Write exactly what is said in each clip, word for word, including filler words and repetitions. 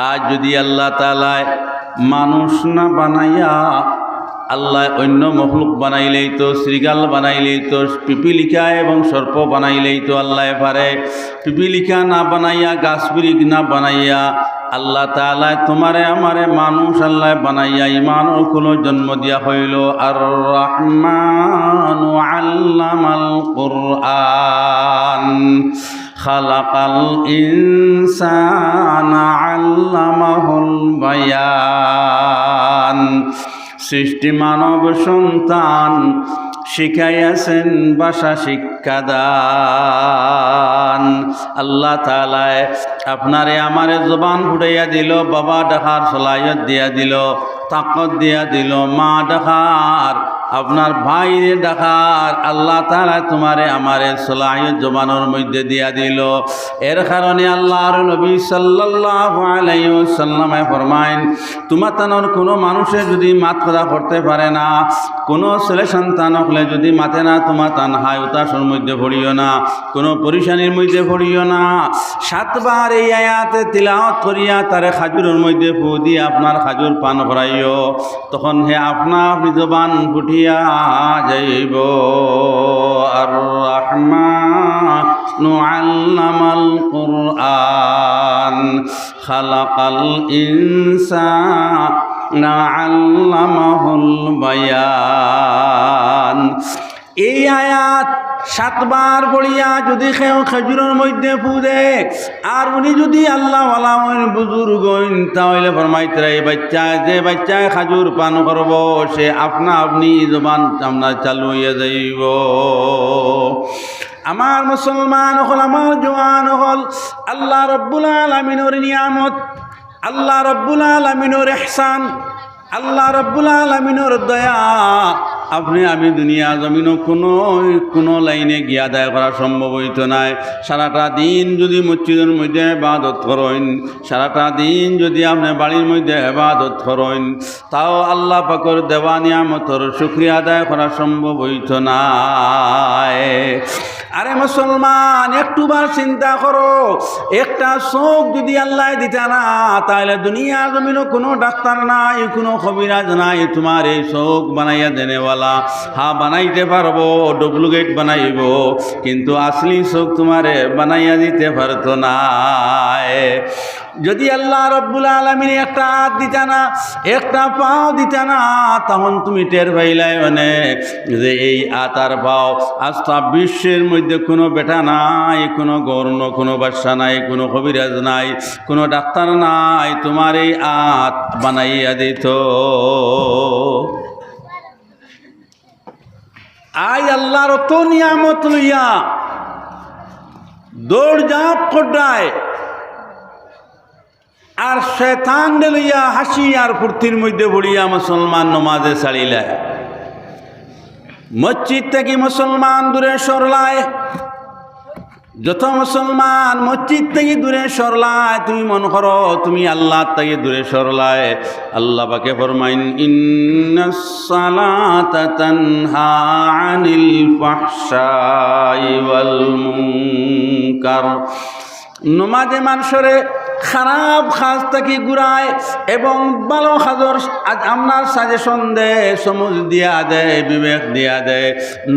আজ যদি আল্লাহ তাআলায় মানুষ না বানাইয়া আল্লায় অন্য মখলুক বানাইলেইতো, শৃগাল বানাইলেইতো, পিপিলিকা এবং সর্প বানাইলেইতো, আল্লায় পারে। পিপিলিকা না বানাইয়া, গাছ বিরিক না বানাইয়া, আল্লাহ তাআলায় তুমারে আমারে মানুষ আল্লায় বানাইয়া ইমানর কুলো জন্ম দিয়া কইলো, আর রহমানু আল্লামাল কুরআন। খালাকাল ইনসানা আল্লামাহুল বায়ান। সৃষ্টি মানব সন্তান শিখাইয়াছেন ভাষা শিক্ষাদান। আল্লাহ তাআলায় আপনারে আমারে জবান ফুটাইয়া দিলো, বাবা ডাকার সলাহিয়ত দিয়া দিলো, তাকত দিয়া দিলো, মা ডাকার, আপনার ভাইরে ডাকার। আল্লাহ তাআলায় তুমারে আমারে সলাহিয়ত জবানর মধ্যে দিয়া দিলো। এর কারণে আল্লাহর নবী সাল্লাল্লাহু আলাইহি ওয়াসাল্লামে ফরমাইন, তুমাতানর কুনু মানুষে যদি মাত কথা করতে পারে না, কুনু ছেলে সন্তান অকলে যদি মাতে না, তুমাতান হায় উতাসর মধ্যে পড়িও না, কুনু পরিশানির মধ্যে পড়িও না। সাতবার এই আয়াতে তিলাওয়াত করিয়া তারে খাজুরর মধ্যে ফু দিয়া আপনার খাজুর পান করাইও, তখন হে আপনা আপনি জবান ফুটিয়া যাইবো। আর রহমানু আল্লামাল কুরআন, খালাকাল ইনসানা আল্লামাহুল বায়ান। এই আয়াত সাতবার পড়িয়া যদি কেউ খেজুরর মধ্যে ফু দে, আর উনি যদি আল্লাহওয়ালা অইন, বুজুর্গ অইন, তা অইলে ফরমাইতরা, এই বাচ্চা, যে বাচ্চায় খাজুর পান করবো, সে আপনা আপনি জবান আপনার চালু অইয়া যাইবো। আমার মুসলমান অকল, আমার জওয়ান অকল, আল্লাহ রব্বুল আলামিনর নিয়ামত, আল্লাহ রব্বুল আলামিনর ইহসান, আল্লাহ রব্বুল আলামিনর দয়া। আপনে আমি দুনিয়া জমিনো কুনু, কুনু লাইনে গিয়া আদায় করা সম্ভব অইতো নায়। সারাটা দিন যদি মসজিদর মধ্যে ইবাদত করইন, সারাটা দিন যদি আপনে বাড়ির মধ্যে ইবাদত করইন, তাও আল্লাহ পাকর দেওয়া নিয়ামতর শুকরিয়া আদায় করা সম্ভব অইতো নায়। আরে মুসলমান, একটু বার চিন্তা করো, একটা চোখ যদি আল্লায় দিতা না, তাইলে দুনিয়া জমিনো কুনু ডাক্তার নাই, কুনু কবিরাজ নাই, তুমার এই চোখ বানাইয়া দেনেওয়ালা। হ্যাঁ, বানাইতে পারবো, duplicate বানাইবো, কিন্তু আসলি চোখ তুমারে বানাইয়া দিতে পারতো নায়। যদি আল্লাহ রব্বুল আলামিনে একটা আত দিতা না, একটা পাও দিতা না, তখন তুমি টের পাইলায় অনে যে এই আত আর পাও, আস্তা বিশ্বর মধ্যে কুনু বেটা নাই, কুনু গভর্নর, কুনু বাদশা নাই, কুনু কবিরাজ নাই, কুনু ডাক্তার নাই, তুমার এই আত বানাইয়া দিতো। আই আল্লাহর অত নিয়ামত লইয়া দৌড় জাপ কররায়, আর শয়তানরে লইয়া হাসি আর ফুর্তির মধ্যে পড়িয়া মুসলমান নমাজে ছাড়িলায়। মসজিদ থাকি মুসলমান দূরে সরলায়। যত মুসলমান মসজিদ থাকি দূরে সরলায়, তুমি মনো করো তুমি আল্লাহ থাকি দূরে সরলায়। আল্লাহ পাকে ফরমাইন, ইন্নাস সালাতা তানহা আনিল ফাহশাই ওয়াল মুনকার। নমাজে মানষরে খারাপ কাজ থাকি ঘুরায় এবং ভালো কাজর আজ আপনার suggestion দেয়, সমুজ দিয়া দেয়, বিবেক দিয়া দেয়।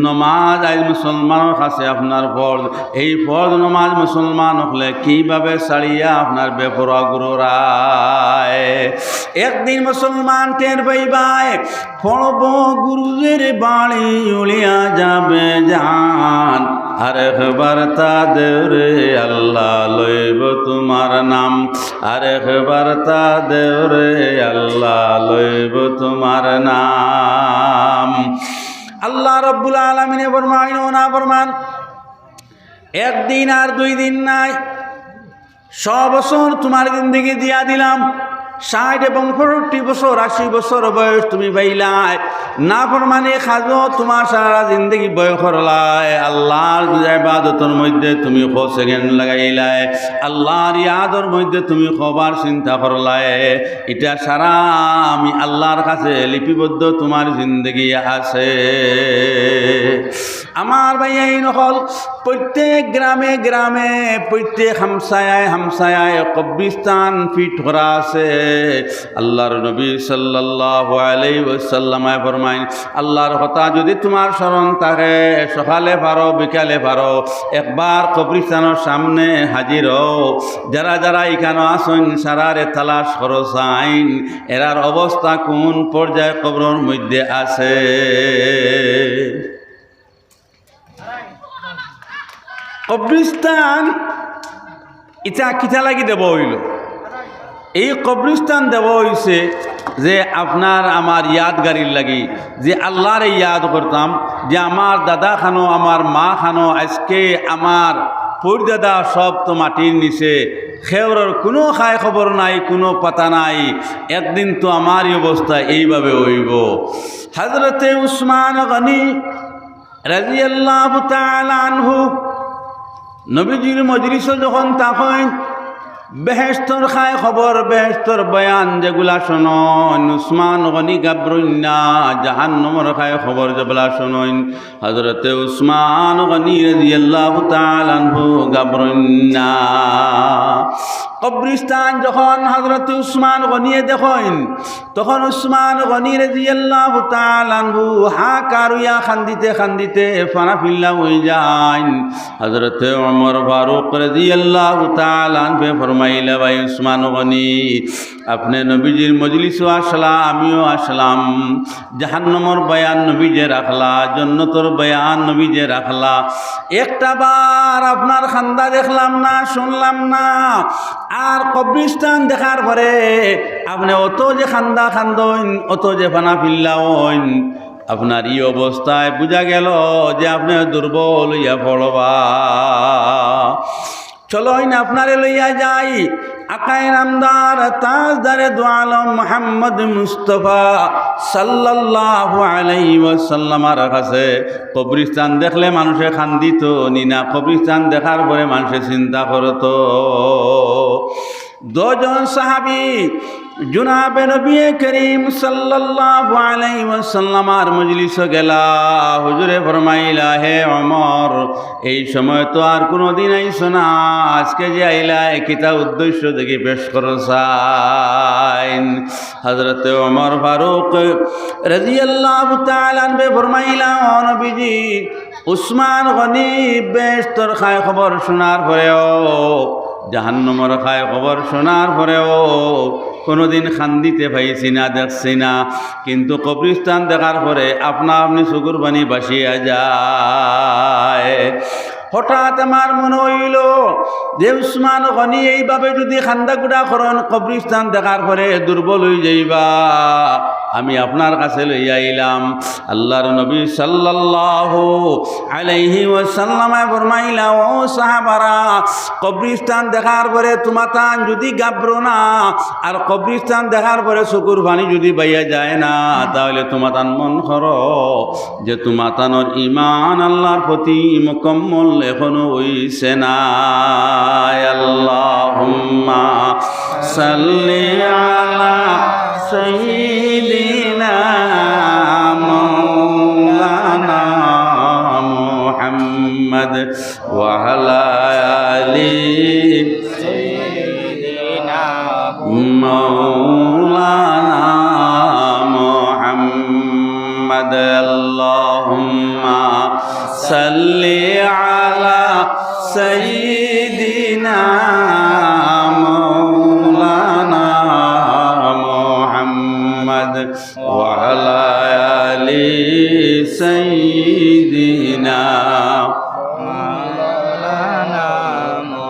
নমাজ আইজ মুসলমানর কাছে আপনার ফরজ। এই ফরজ নমাজ মুসলমান অকলে কিভাবে ছাড়িয়া আপনার বেপরোয়া ঘুররায়? একদিন মুসলমান টের পাইবায়, পড়বো গুরুজের বাড়ি উড়িয়া যাবে জান। আরেকবার তা দেও রে আল্লাহ, লইব তোমার নাম। আরেকবার তা দেও রে আল্লাহ, লইব তোমার নাম। আল্লাহ রব্বুল আলামিনে ফরমাইন, ও নাফরমান, একদিন আর দুই দিন নাই, শ বছর তোমার জিন্দেগি দিয়া দিলাম। ষাইট এবং পঁয়ষট্টি বছর, আশি বছর বয়স তুমি পাইলায়, নাফরমানি কাজো তুমার সারা জিন্দেগি ব্যয় করলায়, আল্লার ইবাদতর মধ্যে তুমি কয় সেকেন্ড লাগাইলায়, আল্লার ইয়াদর মধ্যে তুমি কয়বার চিন্তা করলায়, ইটা সারা আমি আল্লার কাছে লিপিবদ্ধ তুমার জিন্দেগি আছে। আমার ভাইয়াইন অকল, প্রত্যেক গ্রামে গ্রামে, প্রত্যেক হামসায়ায় হামসায়ায় কবরস্থান ফিট করা আছে। আল্লার নবী সাল্লাল্লাহু আলাইহি ওয়াসাল্লামে ফরমাইন, আল্লার কথা যুদি তুমার স্মরণ থাকে, সকালে পারো, বিকালে পারো, একবার কবরস্থানর সামনে হাজির অও। যারা যারা ইখানো আছইন, সারারে তালাশ করো চাইন, এরার অবস্থা কুন পর্যায়ে কবরর মধ্যে আছে। কবরস্থান ইটা কিতা লাগি দেওয়া অইলো? এই কবরস্থান দেওয়া অইছে যে আপনার আমার ইয়াদগারির লাগি, যে আল্লারে ইয়াদ করতাম, যে আমার দাদা খানো, আমার মা খানো, আইজকে আমার পরদাদা সব তো মাটির নিচে, কেউরর কুনু খায় খবর নাই, কুনু পাতা নাই। একদিন তো আমারই অবস্থা এইভাবে অইবো। হযরতে উসমান গনি রাদিয়াল্লাহু তাআলা আনহু নবীজির মজলিসো যখন থাকইন, বেহেশতর খায় খবর, বেহেশতর বয়ান যেগুলা শুনইন, উসমান গনি গাবরইন না, জাহান্নামর খায় খবর যেগুলা শুনইন, হযরতে উসমান গনি রাদিয়াল্লাহু তাআলা আনহু গাবরইন না। কবরস্থান যখন হযরতে উসমান গনিয়ে দেখইন, তখন উসমান গনি রাদিয়াল্লাহু তাআলা আনহু হাহাকার অইয়া কান্দিতে কান্দিতে ফানা ফিল্লা অইযাইন। হযরতে ওমর ফারুক রাদিয়াল্লাহু তাআলা আনহুয়ে ফরমাইলা, "ভাই উসমান গনি, আপনে নবীজির মজলিসো আসলা, আমিও আসলাম। জাহান্নামর বয়ান নবীজিয়ে রাখলা, জন্নতর বয়ান নবীজিয়ে রাখলা। একটা বার আপনার কান্দা দেখলাম না, শুনলাম না। আর কবরস্থান দেখার পরে আপনে অত যে কান্দা কান্দইন, অত যে ফানা ফিল্লা অইন, আপনার ই অবস্থায় বুঝা গেল যে আপনে দুর্বল অইয়া পড়বা। চলইন আপনারে লইয়া যাই আকায়ে নামদার তাজদারে দু আলম মুহাম্মদ মুস্তফা সাল্লাল্লাহু আলাইহি ওয়াসাল্লামর কাছে।" কবরস্থান দেখলে মানুষে কান্দিতো নি না, কবরস্থান দেখার পরে মানুষে চিন্তা করতো। দুইজন সাহাবী জনাবে নবী করিম সাল্লাল্লাহু আলাইহি ওয়াসাল্লামর মজলিসো গেলা। হুজুরে ফরমাইলা, "হে ওমর, এই সময় তো আর কুনুদিন আইছো না, আইজকে যে আইলায়, কিতা উদ্দেশ্য দেখি পেশ করো চাইন।" হযরতে ওমর ফারুক রাদিয়াল্লাহু তাআলা আনহুয়ে ফরমাইলা, "ও নবীজি, উসমান গনি বেহেশতর খায় খবর শুনার পরেও, জাহান্নামর খায় খবর শুনার পরেও কুনুদিন কান্দিতে পাইছি না, দেখছি না, কিন্তু কবরস্থান দেখার পরে আপনা আপনি চকুর পানি ভাসিয়া যায়।" হঠাৎ আমার মনো অইলো যে উসমান গনি এইভাবে যুদি কান্দা-কুটা করইন, কবরস্থান দেখার পরে দুর্বল অইযাইবা, আমি আপনার কাছে লইয়া আইলাম। আল্লার নবী সাল্লাল্লাহু আলাইহি ওয়াসাল্লামে ফরমাইলা, "ও সাহাবারা, কবরস্থান দেখার পরে তুমাতান যুদি গাবরো না, আর কবরস্থান দেখার পরে চকুর পানি যুদি বাইয়া যায় না, তাইলে তুমাতান মনো করো যে তুমাতানর ইমান আল্লার প্রতি মুকাম্মল এখনো অইছে না।" আল্লাহুম্মা সাল্লি আলা সাইয়্যিদিনা মাওলানা মুহাম্মদ ওয়া আলা আলি সাইয়্যিদিনা মাওলানা মুহাম্মদ। আল্লাহুম্মা সাল্লি আলা সাইয়্যিদিনা মাওলানা মুহাম্মদ ওয়া আলা আলি সাইয়্যিদিনা।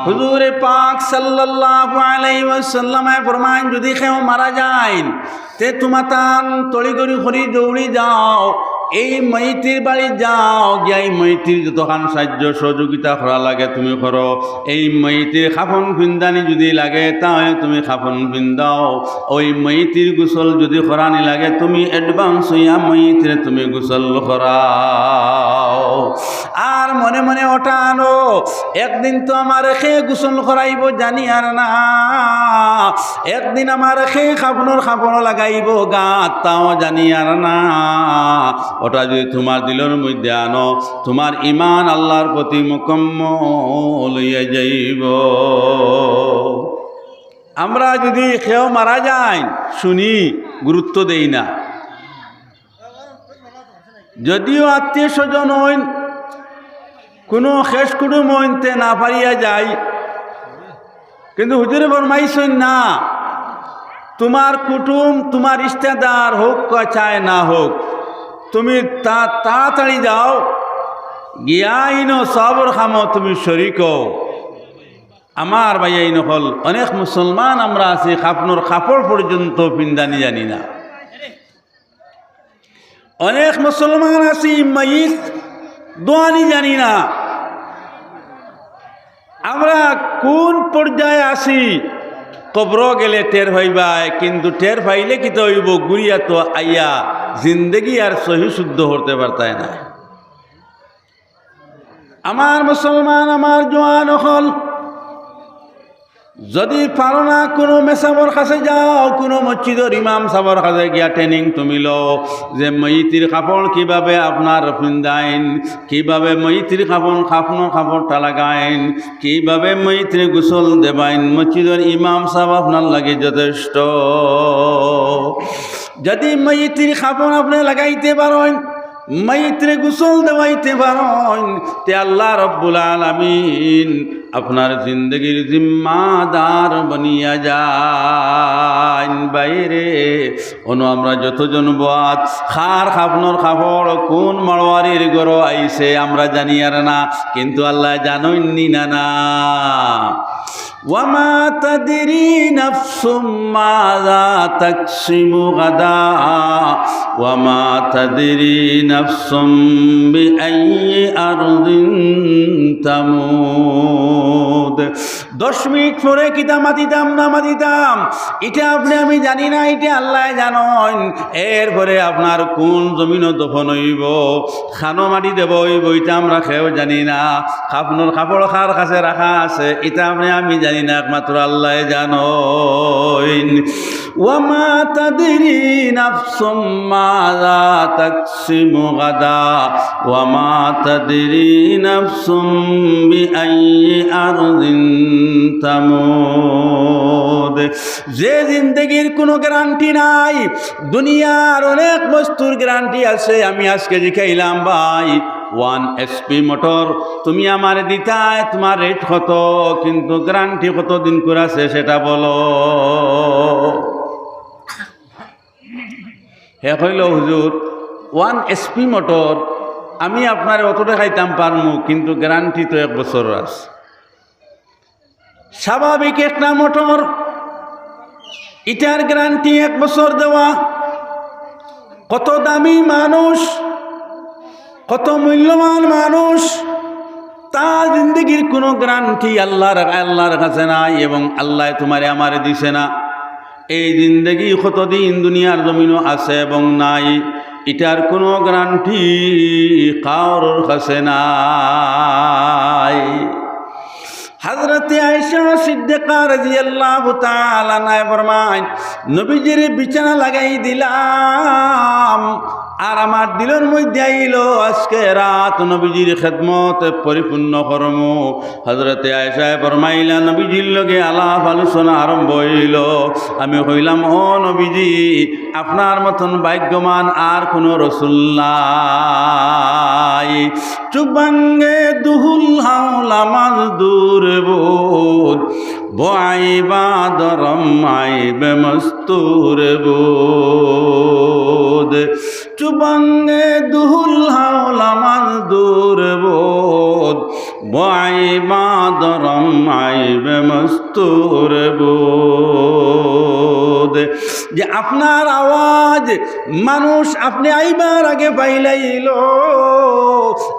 হুজুরে পাক সাল্লাল্লাহু আলাইহি ওয়াসাল্লামে ফরমাইন, যুদি কেউ মারা যাইন, তে তুমাতান তড়িঘড়ি করি দৌড়ি যাও, এই মইতির বাড়ি যাও, গিয়া এই মইতির যতখান সাহায্য সহযোগিতা করা লাগে তুমি করো। এই মইতির কাফন ফিন্দানি যুদি লাগে, তাইলে তুমি কাফন ফিন্দাও। ওই মইতির গোসল যুদি করানি লাগে, তুমি advance অইয়া মইতিরে তুমি গোসল করাও। আর মনে মনে ওটা আনো, একদিন তো আমারে কে গোসল করাইবো জানি আর না, একদিন আমারে কে কাফনর কাপড় লাগাইবো গাত, তাও জানি আর না। ওটা যুদি তুমার দিলর মধ্যে আনো, তুমার ইমান আল্লার প্রতি মুকম্মল অইয়া যাইবো। আমরা যুদি কেউ মারা যায়, শুনি, গুরুত্ব দেই না। যদিও আত্মীয় স্বজন অইন, কুনু খেশ কুটুম অইন, তে না পারিয়া যাই, কিন্তু হুজুরে ফরমাইছইন না, তুমার কুটুম, তুমার রিশতেদার হউক বা চায় না হউক, তুমি তা-, তাড়াতাড়ি যাও, গিয়া ইনো সওয়াবর কামো তুমি শরিক অও। আমার ভাইয়াইন অকল, অনেক মুসলমান আমরা আছি, কাফনর কাপড় পর্যন্ত ফিন্দানি জানি না। অনেক মুসলমান আছি, মাইত ধোয়ানি জানি না। আমরা কুন পর্যায়ে আছি, কবরো গেলে টের পাইবায়, কিন্তু টের পাইলে কিতা অইবো, ঘুরিয়া তো আইয়া জিন্দেগি আর সহি শুদ্ধ করতে পারতায় না। আমার মুসলমান, আমার জোয়ান অকল, যুদি পারো না কুনু মেসাবর কাছে যাও, কুনু মসজিদর ইমাম সাবর কাছে গিয়া training তুমি লও যে মইতির কাপড় কিভাবে আপনার ফিন্দাইন, কিভাবে মইতির কাপড়, কাফনর কাপড়টা লাগাইন, কিভাবে মইতিরে গোসল দেবাইন, মসজিদর ইমাম সাব আপনার লাগি যথেষ্ট। যুদি মইতির কাপড় আপনে লাগাইতে পারইন, মইতরে গোসল দেওয়াইতে পারইন, তে আল্লাহ রব্বুল আলামিন আপনার জিন্দেগির জিম্মাদার বনিয়া যাইন। বাইরে, অনো আমরা যতজন বওয়াত, কার কাফনর কাপড় কুন মারোয়ারির ঘরো আইছে আমরা জানি আর না, কিন্তু আল্লায় জানইন নি না, না। وما تدري نفس ماذا تكسب غدا وما تدري نفس بأي أرض تموت। দশ মিনিট পরে কিতা মাতিতাম না মাতিতাম, ইটা আপনে আমি জানি না, ইটা আল্লায় জানইন। এরপরে আপনার কুন জমিনো দফন অইবো, কানো মাটি দেওয়া অইবো, ইটা আমরা কেউ জানি না। কাফনর কাপড় কার কাছে রাখা আছে, ইটা আপনে আমি জানি না, একমাত্র আল্লায় জানইন। وما تدري نفس ماذا تكسب غدا وما تدري نفس بأي أرض تموت। যে জিন্দেগির কুনু গ্যারান্টি নাই, দুনিয়ার অনেক বস্তুর গ্যারান্টি আছে। আমি আজকে জিকাইলাম, ভাই, ওয়ান এইচপি মোটর তুমি আমারে দিতায়, তুমার রেট কত, কিন্তু গ্যারান্টি কত দিন করে আছে সেটা বলো। হে কইলো, হুজুর, ওয়ান এইচপি মোটর আমি আপনারে অত দেখাইতাম পারমু, কিন্তু গ্যারান্টি তো এক বছর আছে। স্বাভাবিক একটা মোটর, ইটার গ্যারান্টি এক বছর দেওয়া। কত দামি মানুষ, কত মূল্যবান মানুষ, তার জিন্দেগির কুনু গ্যারান্টি আল্লাহর, আল্লাহর কাছে নাই, এবং আল্লায় তুমারে আমারে দিছে না। এই জিন্দেগি কতদিন দুনিয়ার জমিনো আছে এবং নাই, ইটার কুনু গ্যারান্টি কারোর কাছে নাই। হযরতে আয়েশা সিদ্দিকা রাদিয়াল্লাহু তাআলা আনহা ফরমাইন, নবীজির বিছানা লাগাই দিলাম, আর আমার দিলর মধ্যে আইলো আজকে রাত নবীজির খেদমত পরিপূর্ণ করমু। হযরতে আয়েশায় ফরমাইলা, নবীজির লগে আলাপ আলোচনা আরম্ভ অইলো। আমি কইলাম, ও নবীজি, আপনার মতন ভাগ্যবান আর কুনু রসুল নাই। چو بانگ دهل حولم از دور بود، با عیب دارم عیب مستور بود. چو بانگ دهل حولم از دور بود، با عیب دارم عیب مستور بود. যে আপনার আওয়াজ মানুষ আপনে আইবার আগে পাইলাইলো,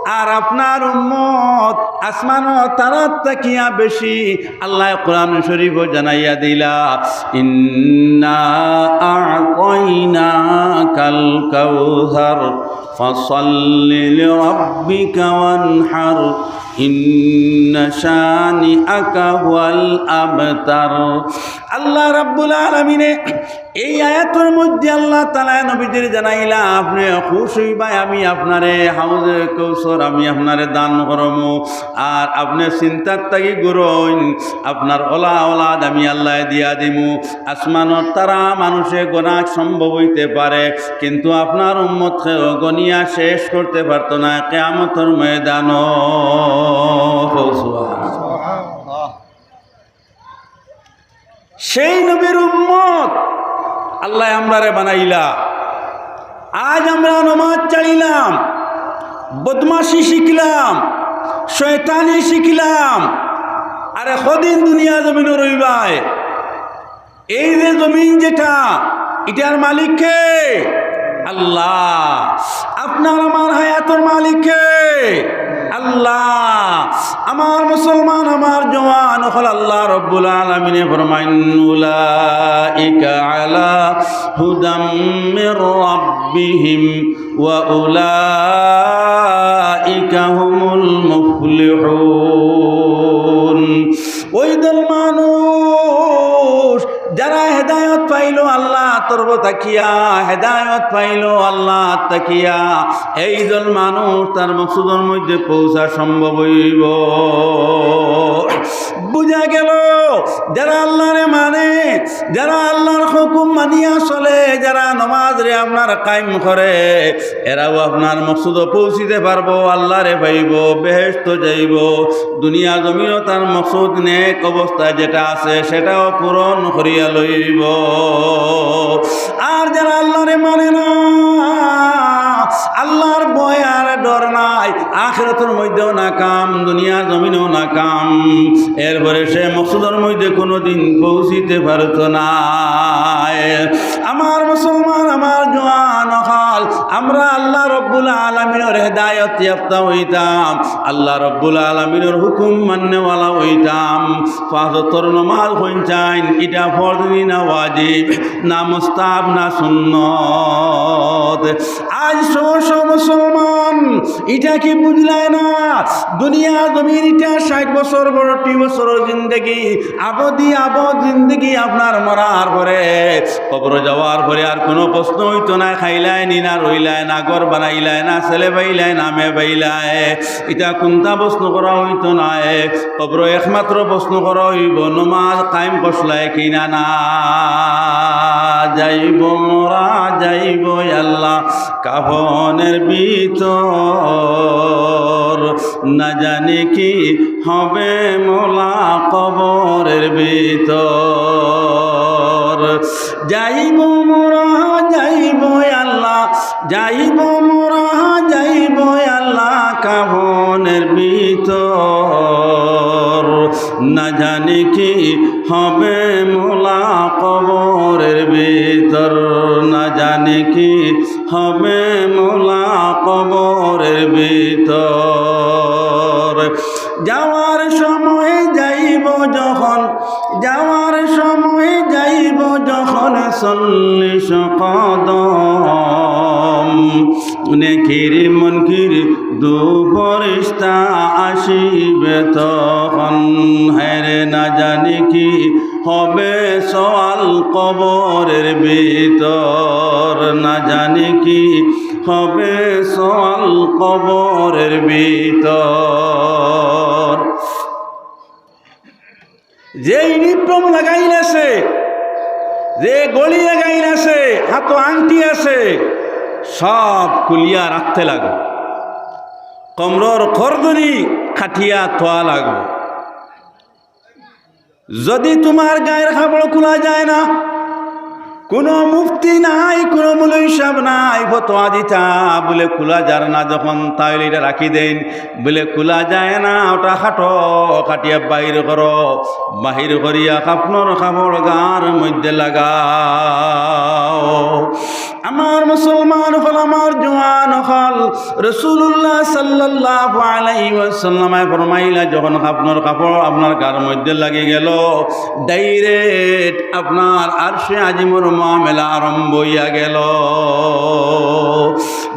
আর আপনার উম্মত আসমানর তারার থাকিয়া বেশি। আল্লায় কোরআন শরীফো জানাইয়া দিলা, "ইন্না আ'তাইনাকাল কাউসার, ফাসাল্লি লিরাব্বিকা ওয়ানহার, ইন্না শানিআকা হুয়াল আবতার।" আল্লাহ রাব্বুল আলামিনে এই আয়াতর মধ্যে আল্লাহ তাআলায় নবীজিরে জানাইলা, "আপনে খুশ অইবায়, আমি আপনারে হাউজে কৌসর, আমি আপনারে দান করমু। আর আপনে চিন্তার থাকি ঘুরইন, আপনার অলা অলাদ আমি আল্লায় দিয়া দিমু।" আসমানর তারা মানুষে গনা সম্ভব অইতে পারে, কিন্তু আপনার উম্মত কেউ গনিয়া শেষ করতে পারতো না কিয়ামতর ময়দানো। সেই নবীর উম্মত আল্লায় আমরারে বানাইলা। আজ আমরা নমাজ ছাড়িলাম, বদমাশি শিখলাম, শয়তানি শিখলাম। আরে কদিন দুনিয়া জমিনো রইবায়? এই যে জমিন যেটা, ইটার মালিক কে? আল্লাহ। আপনার আমার হায়াতর মালিক কে? আল্লাহ। আমার মুসলমান, আমার জওয়ান অকল, আল্লাহ রাব্বুল আলামিনে ফরমাইন, "উলাইকা আলা হুদাম মির রাব্বিহিম ওয়া উলাইকা হুমুল মুফলিহুন।" ওই দল মানুষ যারা হেদায়ত পাইলো আল্লাহ তরফ থাকিয়া, হেদায়ত পাইলো আল্লাহ থাকিয়া, এই দল মানুষ তার মকসুদর মধ্যে পৌঁছা সম্ভব অইবো। বুঝা গেল, যারা আল্লাহরে মানে, যারা আল্লাহর হুকুম মানিয়া চলে, যারা নমাজরে আপনার কায়েম করে, এরাও আপনার মকসুদো পৌঁছিতে পারবো, আল্লাহরে পাইবো, বেহেশতো যাইবো। দুনিয়া জমিনো তার মকসুদ নেক অবস্থায় যেটা আছে, সেটাও পূরণ করিয়া লইবো। আর যারা আল্লাহরে মানে না, আল্লাহর ভয় আর ডর নাই, আখিরাতর মধ্যেও নাকাম, দুনিয়া জমিনো নাকাম, এরপরে সে মকসুদর মধ্যে কোনোদিন পৌঁছিতে পারতো না। আমার মুসলমান, আমার জওয়ান অকল, আমরা আল্লাহ রব্বুল আলামিনর হেদায়ত ইয়াফতা অইতাম, আল্লাহ রব্বুল আলামিনর হুকুম মাননেওয়ালা অইতাম। পাঁচ ওয়াক্তর নমাজ কইন চাইন, ইটা ফরজ নি না ওয়াজিব, না মুস্তাহাব না সুন্নত? আজ শো শো মুসলমান ইটা কি বুঝলায় না? দুনিয়া জমিন ইটা ষাইট বছর, পঁয়ষট্টি বছরর জিন্দেগি, আবদি আবদ জিন্দেগি আপনার মরার পরে। কবরো যাওয়ার পরে আর কুনু প্রশ্ন অইতো নায়, খাইলায় নি না রইলায়, না ঘর বানাইলায়, না ছেলে পাইলায়, না মেয়ে পাইলায়, ইটা কুনটা প্রশ্ন করা অইতো নায়। কবরো একমাত্র প্রশ্ন করা অইবো, নমাজ কায়েম করছলায় কি না? না, যাইবো মরা যাইবো আল্লাহ কাফনের ভিতর, না জানি কি হবে মোলা কবরের ভিতর। যাইবো মরা যাইবো আল্লাহ, যাইবো মরা যাইবো আল্লাহ কাফনের ভিতর, না জানি কি হবে মোলা কবরের ভিতর, না জানি কি হবে মোলা কবরের ভিতর। যাওয়ার সময় যাইবো যখন, যাওয়ার সময় যাইবো যখন চল্লিশ কদম, নেকির মুনকির দু ফেরেশতা আসিবে তখন। হায়রে না জানি কি হবে সওয়াল কবরের ভিতর, না জানি কি হবে সওয়াল কবরের ভিতর। যে ইউনিফর্ম লাগাইল আছে, যে ঘড়ি লাগাইল আছে, হাতো আংটি আছে, সব খুলিয়া রাখতে লাগবো। কমরর খরদরি কাটিয়া থওয়া লাগবো। যদি তুমার গায়ের কাপড় খুলা যায় না, কুনু মুফতি নাই, কুনু মৌলভী সাব নাই, ফতোয়া দিতা বুলে খুলা যার না, যখন তাইলে ইটা রাখি দেইন, বুলে খুলা যায় না, ওটা কাটো, কাটিয়া বাইর করো, বাইর করিয়া কাফনর কাপড় গার মধ্যে লাগা। আমার মুসলমান অকল, আমার জওয়ান অকল, রাসূলুল্লাহ সাল্লাল্লাহু আলাইহি ওয়াসাল্লামে ফরমাইলা, যখন আপনার কাপড় আপনার গার মধ্যে লাগি গেল, direct আপনার আরশে আজিমর মামলা আরম্ভ অইয়া গেল।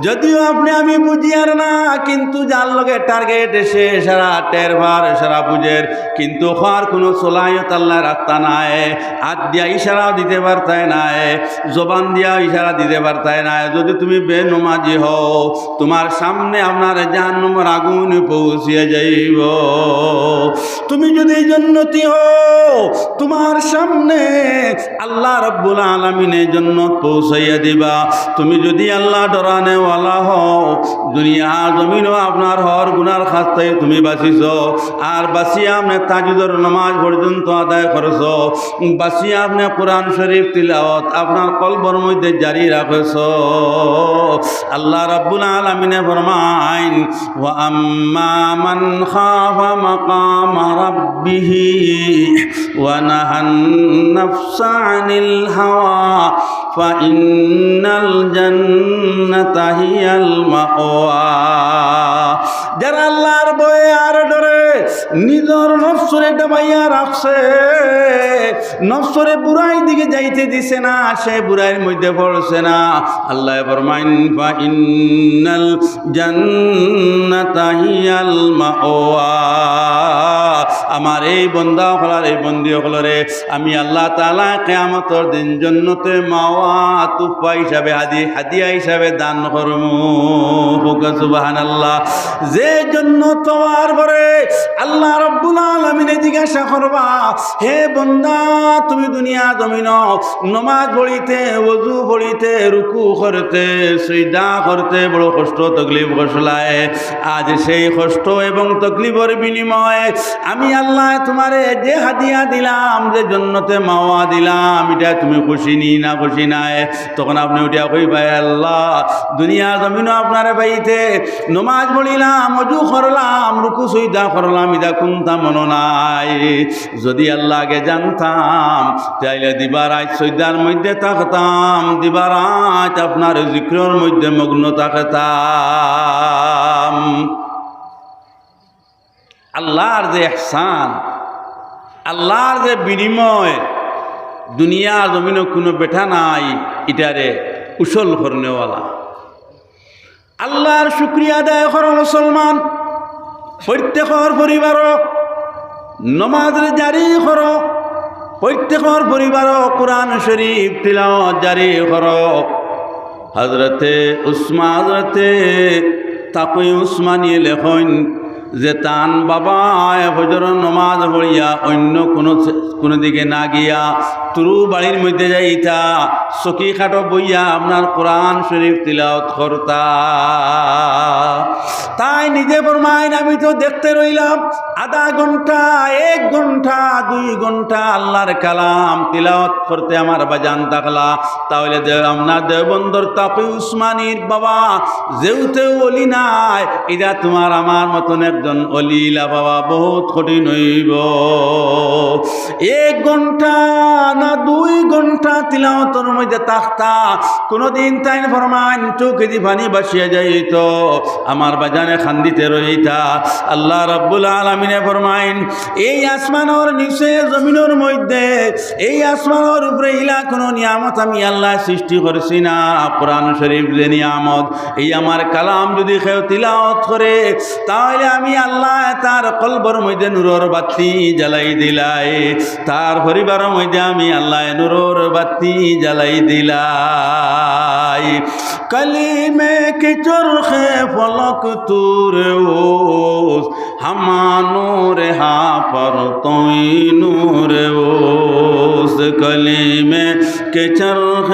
যদিও আপনে আমি বুঝিয়ার না, কিন্তু যার লগে target, সে সারা টের পার, সারা বুঝের, কিন্তু অর কুনু সলাহিয়ত আল্লায় রাখতা নায়। আত দিয়া ইশারা দিতে পারতায় নায়, জবান দিয়া ইশারা দিতে পারতায় নায়। যদি তুমি বেনমাজি হও, তুমার সামনে আপনার জাহান্নামর আগুন পৌঁছিয়া যাইবো। তুমি যদি জন্নতি হও, তুমার সামনে আল্লাহ রাব্বুল আলামিনে জন্নত পৌঁছাইয়া দিবা। তুমি যদি আল্লাহ ডরানেওয়ালা হও, দুনিয়া জমিনো আপনার হর গুনার খাস্তায় তুমি বাঁচিছো, আর বাঁচিয়া আপনে তাহাজ্জুদর নামাজ পর্যন্ত আদায় করছো, বাঁচিয়া আপনে কোরআন শরীফ তিলাওয়াত আপনার কলবর মধ্যে জারি রাখছো। আল্লাহ রাব্বুল আলামিনে ফরমাইন, "ওয়া আম্মা মান খাফা মাকামা রাব্বিহি ওয়া নাহান নাফসা আনিল হাওয়া ফাইন্নাল জান্নাতা হিয়াল মাওয়া।" যারা আল্লাহর ভয়ে আর ডরে, নিজর নফসরে দমাইয়া রাখছে, নফসরে বুরাই দিকে যাইতে দিছে না, সে বুরাইর মধ্যে পড়ছে না, আল্লায় ফরমাইন, "ফাইন্নাল জান্নাতা হিয়াল মাওয়া।" আমার এই বন্দা অকলর, এই বন্দি অকলরে আমি আল্লাহ তাআলা কিয়ামতর দিন জন্নতে মাওয়া তুফা হিসাবে হাদি-, হাদিয়া হিসাবে দান করমু। কউক্কা সুবহানাল্লাহ। যে জন্নত পাওয়ার পরে আল্লাহ রাব্বুল আলামিনে জিজ্ঞাসা করবা, "হে বন্দা, তুমি দুনিয়া জমিনো নমাজ পড়িতে, ওযু পড়িতে, রুকু করতে, সিজদা করতে বড় কষ্ট তকলিফ করছলায়, আজ সেই কষ্ট এবং তকলিফর বিনিময়ে আমি আল্লায় তুমারে যে হাদিয়া দিলাম, যে জন্নতে মাওয়া দিলাম, ইটা তুমি খুশি নি না খুশি নায়?" তখন আপনে উঠিয়া কইবা, "এ আল্লাহ, দুনিয়া জমিনো আপনারে পাইতে নমাজ পড়িলাম, ওযু করলাম, রুকু সিজদা করলাম, ইতা কুনতা মনো নাই। যদি আল্লাহ আগে জানতাম, তাইলে দিবা রাইত সিজদার মধ্যে থাকতাম, দিবা রাইত আপনার জিকিরর মধ্যে মগ্ন থাকতাম।" আল্লাহর যে ইহসান, আল্লাহর যে বিনিময়, দুনিয়া জমিনো কুনু বেটা নাই ইটারে উসল করনেওয়ালা। আল্লাহর শুকরিয়া আদায় করো মুসলমান, প্রত্যেকর পরিবারো নমাজরে জারি করো, প্রত্যেকর পরিবারো কোরআন শরীফ তিলাওয়াত জারি করো। হযরতে উসমা-, হযরতে তাকি উসমানী লেখইন যে তান বাবায় ফজরর নমাজ পড়িয়া অইন্য কুনু, কুনু দিকে না গিয়া তুরু বাড়ির মধ্যে যাইতা, চকি খাটো বইয়া আপনার কোরআন শরীফ তিলাওয়াত করতা। তাইন নিজে ফরমাইন, "আমি তো দেখতে রইলাম আধা ঘন্টা, এক ঘন্টা, দুই ঘন্টা আল্লাহর কালাম তিলাওয়াত করতে আমার বাজান থাকলা।" তাইলে দে-, আপনার দেওবন্দর তাকি উসমানীর বাবা যেউতেউ অলি নায়, ইটা তুমার আমার মতন একজন অলি ইলা পাওয়া বহুত কঠিন অইবো। এক ঘন্টা না দুই ঘন্টা তিলাওয়াতর মধ্যে থাকতা, কুনুদিন তাইন ফরমাইন চউখেদি পানি ভাসিয়া যাইতো, আমার বাজানে কান্দিতে রইতা। আল্লাহ রাব্বুল আলামিনে ফরমাইন, এই আসমানর নিচে জমিনর মধ্যে, এই আসমানর উপরে ইলা কুনু নিয়ামত আমি আল্লায় সৃষ্টি করছি না। কোরআন শরীফ যে নিয়ামত, এই আমার কালাম যদি কেউ তিলাওয়াত করে, তাইলে আমি আল্লায় তার কলবর মধ্যে নূরর বাতি জ্বালাই দিলাই, তার পরিবারর মধ্যে আমি আল্লায় নূরর বাতি জ্বালাই দিলাই। کلیمے کے چرخ فلک طور اوست، ہما نور ہا پرتوی نور اوست۔ کلیمے کے چرخ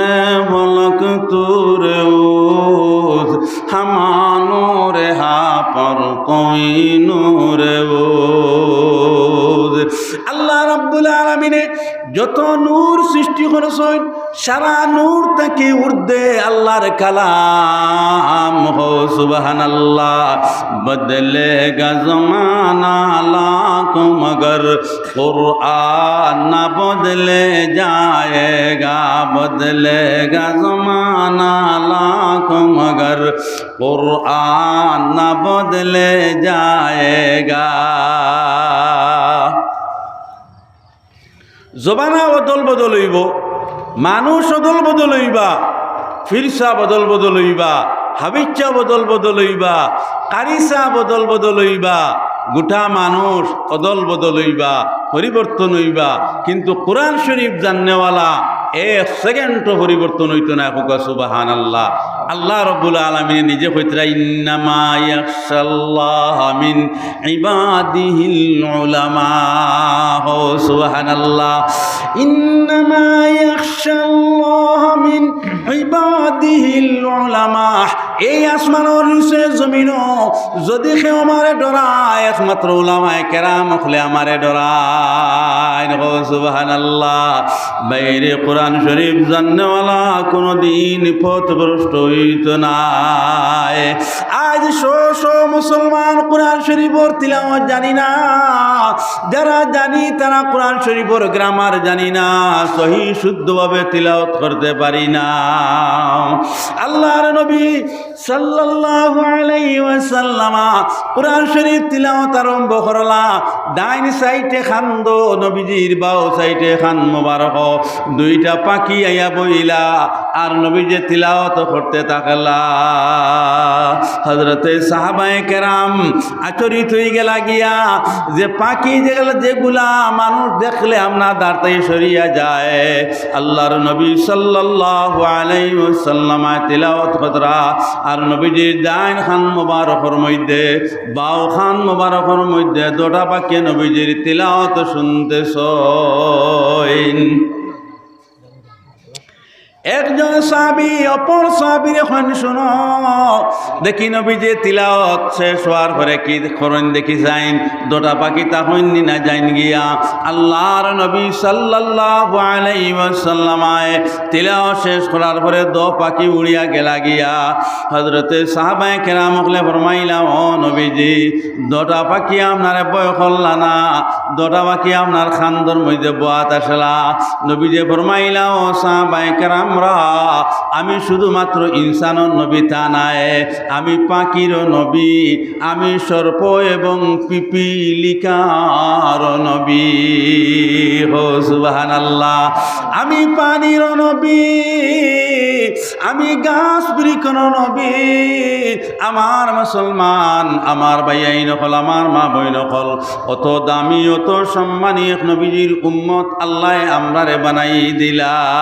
فلک طور اوست، ہما نور ہا پرتوی نور اوست۔ আল্লাহ রাব্বুল আলামিনে যত নূর সৃষ্টি করছইন, সারা নূর থাকি ঊর্ধ্বে আল্লাহর কালাম। হো সুবহানাল্লাহ। بدلے گا زمانہ لاکھوں مگر قرآن نہ بدلے جائے گا، بدلے گا زمانہ لاکھوں مگر قرآن نہ بدلے جائے گا۔ জমানা অদল বদল অইবো, মানুষ অদল বদল অইবা, ফিরসা বদল বদল অইবা, হাবিচ্চা বদল বদল অইবা, কারিসা বদল বদল অইবা, গোটা মানুষ অদল বদল অইবা, পরিবর্তন অইবা, কিন্তু কোরআন শরীফ জাননেওয়ালা এক সেকেন্ডও পরিবর্তন অইতো নায়। কউক্কা সুবহানাল্লাহ। আল্লাহ রব্বুল আলামিনে নিজে কইতরা, إنما يخشى الله من عباده العلماء। হো সুবহানাল্লাহ। إنما يخشى الله من عباده العلماء। এই আসমানর নিচে জমিনো যদি কেউ আমারে ডরায়, একমাত্র উলামায়ে কেরাম অকলে আমারে ডরাইন। হো সুবহানাল্লাহ। বাইরে কোরআন শরীফ জাননেওয়ালা কোনোদিন পথভ্রষ্ট অইতো নায়। আইজ শো শো মুসলমান কোরআন শরীফর তিলাওয়াত জানি না। যারা জানি তারা কোরআন শরীফর গ্রামার জানি না, সহি শুদ্ধভাবে তিলাওয়াত করতে পারি না। আল্লাহর নবী সাল্লাল্লাহু আলাইহি ওয়াসাল্লামা কোরআন শরীফ তিলাওয়াত আরম্ভ করলা। ডাইন সাইডে কান্দ নবীজির, বাউ সাইডে কান মোবারক, দুইটা পাখি আইয়া বইলা আর নবীজি তিলাওয়াত করতে থাকলা। হযরতে সাহাবায়ে কেরাম আচরিত অইগেলা গিয়া যে পাখি যেগুলা, যেগুলা মানুষ দেখলে আপনার দাঁড় থাকি সরিয়া যায়, আল্লাহর নবী সাল্লাল্লাহু আলাইহি ওয়াসাল্লামে তিলাওয়াত কররা, আর নবীজির ডাইন কান মোবারকর মধ্যে, বাউ কান মোবারকর মধ্যে দুটা পাখি নবীজির তিলাওয়াত শুনতেছইন। একজন সাহাবী অপর সাহাবীরে কইন, "শুনো, দেখি নবীজিয়ে তিলাওয়াত শেষ অওয়ার পরে কি করইন দেখি যাইন।" দুটা পাখি তা হইন নি না যাইন গিয়া। আল্লাহর নবী সাল্লাল্লাহু আলাইহি ওয়াসাল্লামে তিলাওয়াত শেষ করার পরে দো পাখি উড়িয়া গেলা গিয়া। হযরতে সাহাবায়ে কেরাম অকলে ফরমাইলা, "ও নবীজি, দুটা পাখি আপনারে ভয় করলা না, দুটা পাখি আপনার কান্দর মধ্যে বওয়াত আছলা।" নবীজিয়ে ফরমাইলা, "ও সাহাবায়ে কেরামরা, আমি শুধুমাত্র ইনসানর নবী তা নায়, আমি পাখিরও নবী, আমি সর্প এবং পিপিলিকার নবী।" হো সুবহানাল্লাহ। আমি পানির নবী, আমি গাছ বৃক্ষর নবী। আমার মুসলমান, আমার ভাইয়াইন অকল, আমার মা বইন অকল, অত দামি, অত সম্মানী এক নবীজির উম্মত আল্লায় আমরারে বানাই দিলা।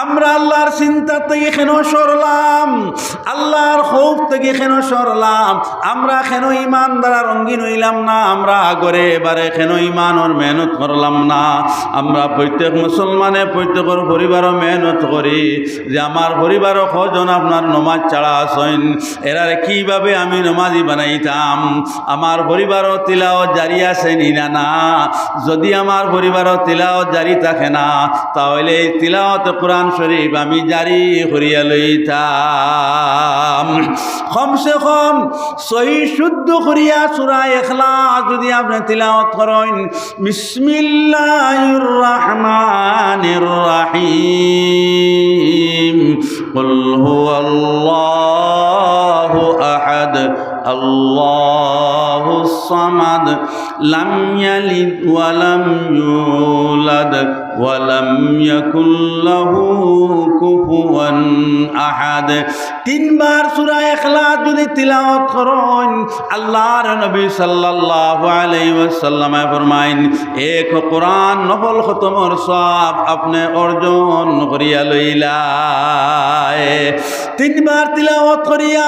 আমরা আল্লাহর চিন্তা থাকি কেনে সরলাম? আল্লাহর খৌফ থাকি কেনে সরলাম? আমরা কেনে ইমানদার রঙিন অইলাম না? আমরা ঘরে বারে কেনে ইমানর মেহনত করলাম না? আমরা প্রত্যেক মুসলমানে প্রত্যেকর পরিবারও মেহনত করি যে আমার পরিবারও কয়জন আপনার নমাজ ছাড়া আছইন, এরারে কিভাবে আমি নমাজি বানাইতাম? আমার পরিবারও তিলাওয়াত জারি আছে নি না? না, যদি আমার পরিবারও তিলাওয়াত জারি থাকে না, তাহলে এই তিলাওয়াত কোরআন শরীফ আমি জারি করিয়া লইতাম। কমসে কম সহি শুদ্ধ করিয়া সূরা ইখলাস যদি আপনে তিলাওয়াত করইন, বিসমিল্লাহির রহমানির রহিম। قل هو الله أحد، الله الصمد، لم يلد ولم يولد، ولم يكن له كفوا أحد। তিনবার সূরা ইখলাস যদি তিলাওয়াত করইন, আল্লাহর নবী সাল্লাল্লাহু আলাইহি ওয়াসাল্লামে ফরমাইন, এক কোরআন নফল খতমর সওয়াব আপনে অর্জন করিয়া লইলায়। তিনবার তিলাওয়াত করিয়া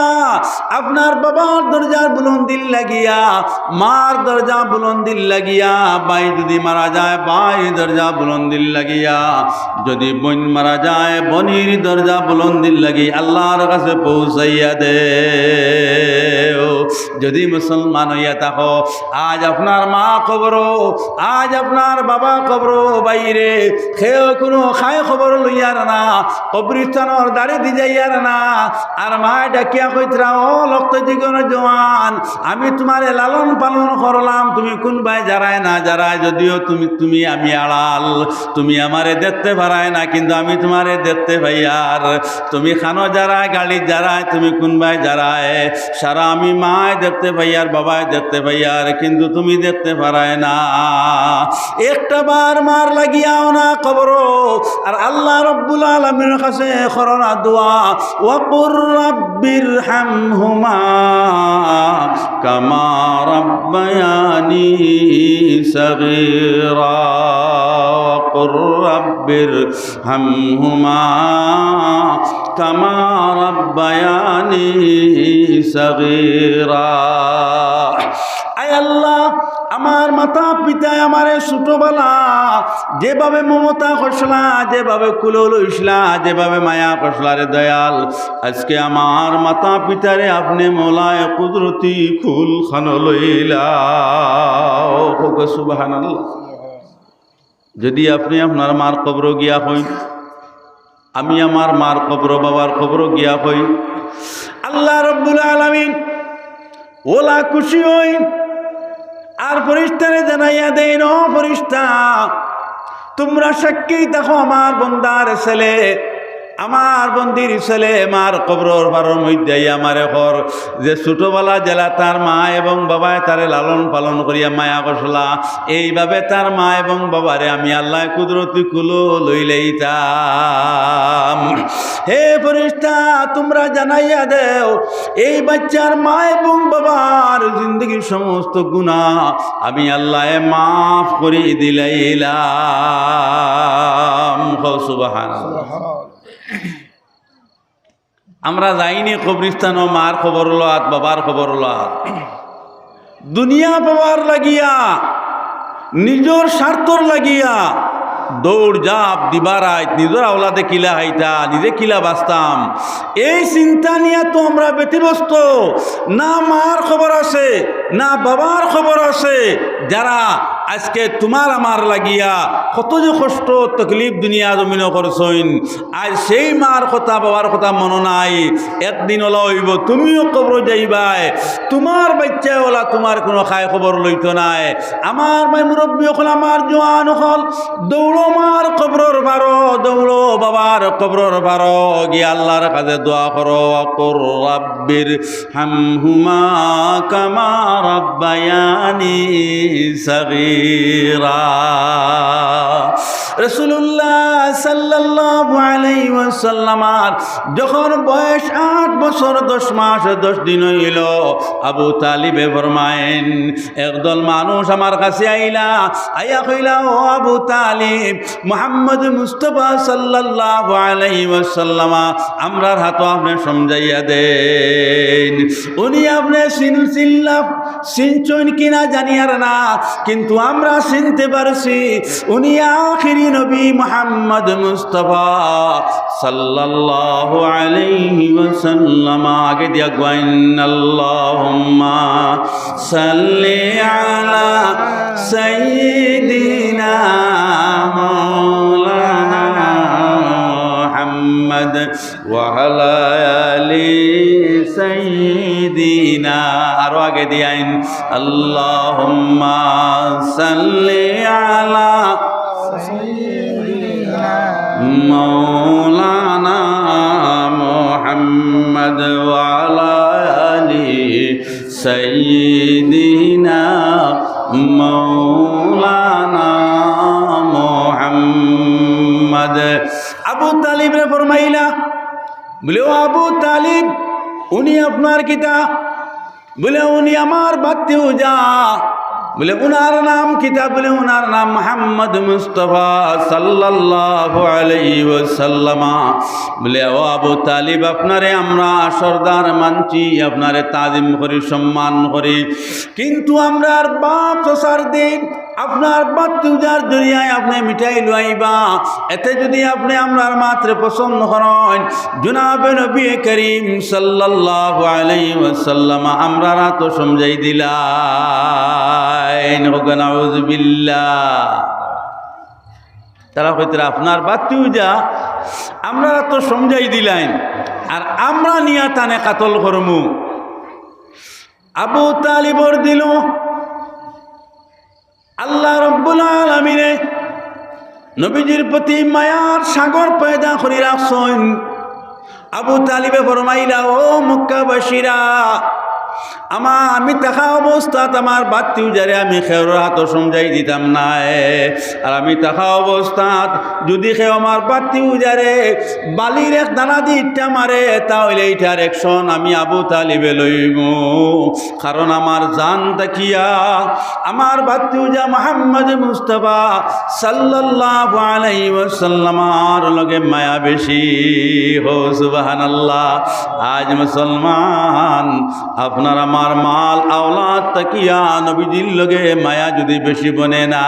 আপনার বাবার দরজার বুলন্দির লাগিয়া, মার দরজা বুলন্দির লাগিয়া, ভাই যদি মারা যায়, ভাই দরজা বুলন্দির লাগিয়া, যদি বইন মারা যায়, বইনর দরজা বুলন্দির লাগি আল্লাহর কাছে পৌঁছাইয়া দেও। যদি মুসলমান অইয়া থাকো, আজ আপনার মা কবরো, আজ আপনার বাবা কবরো, বাইরে কেউ কুনু খায় খবর লইয়ার না, কবরস্থানর দাড়ি দি যাইয়ার না। আর মায় ডাকিয়া কইতরা, "ও লক্ত জিগর জওয়ান, আমি তুমারে লালন পালন করলাম, তুমি কুনবায় যারায় না যারায়, যদিও তুমি, তুমি আমি আড়াল, তুমি আমারে দেখতে পারায় না, কিন্তু আমি তুমারে দেখতে পাইয়ার। তুমি খানো যারায়, গাড়ি যারায়, তুমি কুনবায় যারায়, সারা আমি মায় দেখতে পাইয়ার, বাবায় দেখতে পাইয়ার, কিন্তু তুমি দেখতে পারায় না।" একটা বার মার লাগিয়াও না কবরো, আর আল্লাহ রব্বুল আলামিনর কাছে করো না দোয়া, "ওয়াকুর রাব্বির হামহুমা কামা রাব্বায়ানি সগীরা, ওয়াকুর রাব্বির হামহুমা কামা রাব্বায়ানি সগীরা।" আয় আল্লাহ, আমার মাতা পিতায় আমারে ছোটবেলা যেভাবে মমতা করছলা, যেভাবে কুলো লইছলা, যেভাবে মায়া করছলা রে দয়াল, আজকে আমার মাতা পিতারে আপনে মওলায় কুদরতি কুল খানো লইলা। সুবহানাল্লাহ। যদি আপনে আপনার মার কবরো গিয়া কইন, আমি আমার মার কবরো, বাবার কবরো গিয়া কইন, আল্লাহ রব্বুল আলামিন অলা খুশি অইন, আর ফিরিস্তারে জানাইয়া দেইন, "ও ফিরিস্তা, তুমরা সাক্ষী থাকো, আমার বন্দার ছেলে, আমার বন্দির ছেলে মার কবরর পারর মধ্যে আইয়া আমারে কর যে ছোটবেলা যেলা তার মা এবং বাবায় তারে লালন পালন করিয়া মায়া করছলা, এইভাবে তার মা এবং বাবারে আমি আল্লায় কুদরতি কুলো লইলাইতাম।" হে ফিরিস্তা, তুমরা জানাইয়া দেও, এই বাচ্চার মা এবং বাবার জিন্দেগির সমস্ত গুনাহ আমি আল্লায় মাফ করি দিলাইলাম। কও সুবহানাল্লাহ। আমরা যাইনি কবরস্থানো মার কবর লওয়াত, বাবার কবর লওয়াত। দুনিয়া পাওয়ার লাগিয়া, নিজর স্বার্থর লাগিয়া দৌড় ঝাঁপ দিবা রাইত, নিজর আওলাদে কিলা খাইতা, নিজে কিলা বাঁচতাম, এই চিন্তা নিয়া তো আমরা ব্যতিব্যস্ত। না মার কবর আছে, না বাবার কবর আছে, যারা আজকে তুমার আমার লাগিয়া কত যে কষ্ট তকলিফ দুনিয়া জমিনো করছইন, আজ সেই মার কথা, বাবার কথা মনো নাই। একদিন অলা অইবো, তুমিও কবরো যাইবায়, তুমার বাচ্চায় অলা তুমার কুনু খায় খবর লইতো নায়। আমার ভাই মুরব্বি অকল, আমার জোয়ান অকল, দৌড়ো মার কবরর পারো, দৌড়ো বাবার কবরর পারো, গিয়া আল্লার কাছে দোয়া করো, "ওয়াকুর রাব্বির হামহুমা কামা রাব্বায়ানি সগীরা।" রাসূলুল্লাহ সাল্লাল্লাহু আলাইহি ওয়াসাল্লামর যখন বয়স আট বছর দশ মাস দশ দিন অইলো, আবু তালিবে ফরমাইন, একদল মানুষ আমার কাছে আইলা, আইয়া কইলা, "ও আবু তালিব, মুহাম্মদ মুস্তাফা সাল্লাল্লাহু আলাইহি ওয়াসাল্লাম আমরার হাতো আপনে সমঝাইয়া দেইন, উনি আপনে চিন-, চিনলা, চিনছইন কিনা জানিয়ার না, কিন্তু আমরা চিনতে পারছি, উনি আখেরি নবী মুহাম্মদ মুস্তাফা সাল্লাল্লাহু আলাইহি ওয়াসাল্লাম।" আগে দিয়া গাইন, "আল্লাহুম্মা সাল্লি আলা সাইয়্যিদিনা মাওলানা মুহাম্মদ ওয়া আলা আলি সাইয়্যিদিনা।" আরো আগে দিয়া গাইন, "আল্লাহুম্মা সাল্লি আলা মাওলানা মুহাম্মদ ওয়া আলা আলি সাইয়্যিদিনা মাওলানা মুহাম্মদ।" আবু তালিবরে ফরমাইলা, বলে, "ও আবু তালিব, উনি আপনার কিতা?" বলে, "উনি আমার ভাতিজা।" বলে, "উনার নাম কিতা?" বলে, "উনার নাম মুহাম্মদ মুস্তাফা সাল্লাল্লাহু আলাইহি ওয়াসাল্লাম।" বলে, "ও আবু তালিব, আপনারে আমরা সর্দার মানছি, আপনারে তাজিম করি, সম্মান করি, কিন্তু আমরার বাপ চাচার দিন আপনার ভাতিজার জরিয়ায় আপনে মিঠাই লইবা, এতে যুদি আপনে আমরার মাতরে পছন্দ করইন, জনাবে নবী করিম সাল্লাল্লাহু আলাইহি ওয়াসাল্লাম আমরার আতো সমঝাই দিলাইন। নাউজুবিল্লাহ। তারা কইতরা, "আপনার ভাতিজা আমরার আতো সমঝাই দিলাইন, আর আমরা নিয়া তানে কাতল করমু।" আবু তালিবর দিলো আল্লাহ রব্বুল আলামিনে নবীজির প্রতি মায়ার সাগর পয়দা করি রাখছইন। আবু তালিবে ফরমাইলা, "ও মক্কাবাসীরা, আমা-, আমি থাকা অবস্থাত আমার ভাতিজারে আমি কেউর আতো সমঝাই দিতাম নায়। আর আমি থাকা অবস্থাত যুদি কেউ আমার ভাতিজারে বালির এক দানা দি ইটা মারে, তা অইলে ইটার action আমি আবু তালিবে লইমু।" কারণ আমার জান থাকিয়া আমার ভাতিজা মুহাম্মদ মুস্তাফা সাল্লাল্লাহু আলাইহি ওয়াসাল্লামর লগে মায়া বেশি। হো সুবহানাল্লাহ। আজ মুসলমান, আপনার আমার মাল আওলাদ থাকিয়া নবীজির লগে মায়া যুদি বেশি বনে না,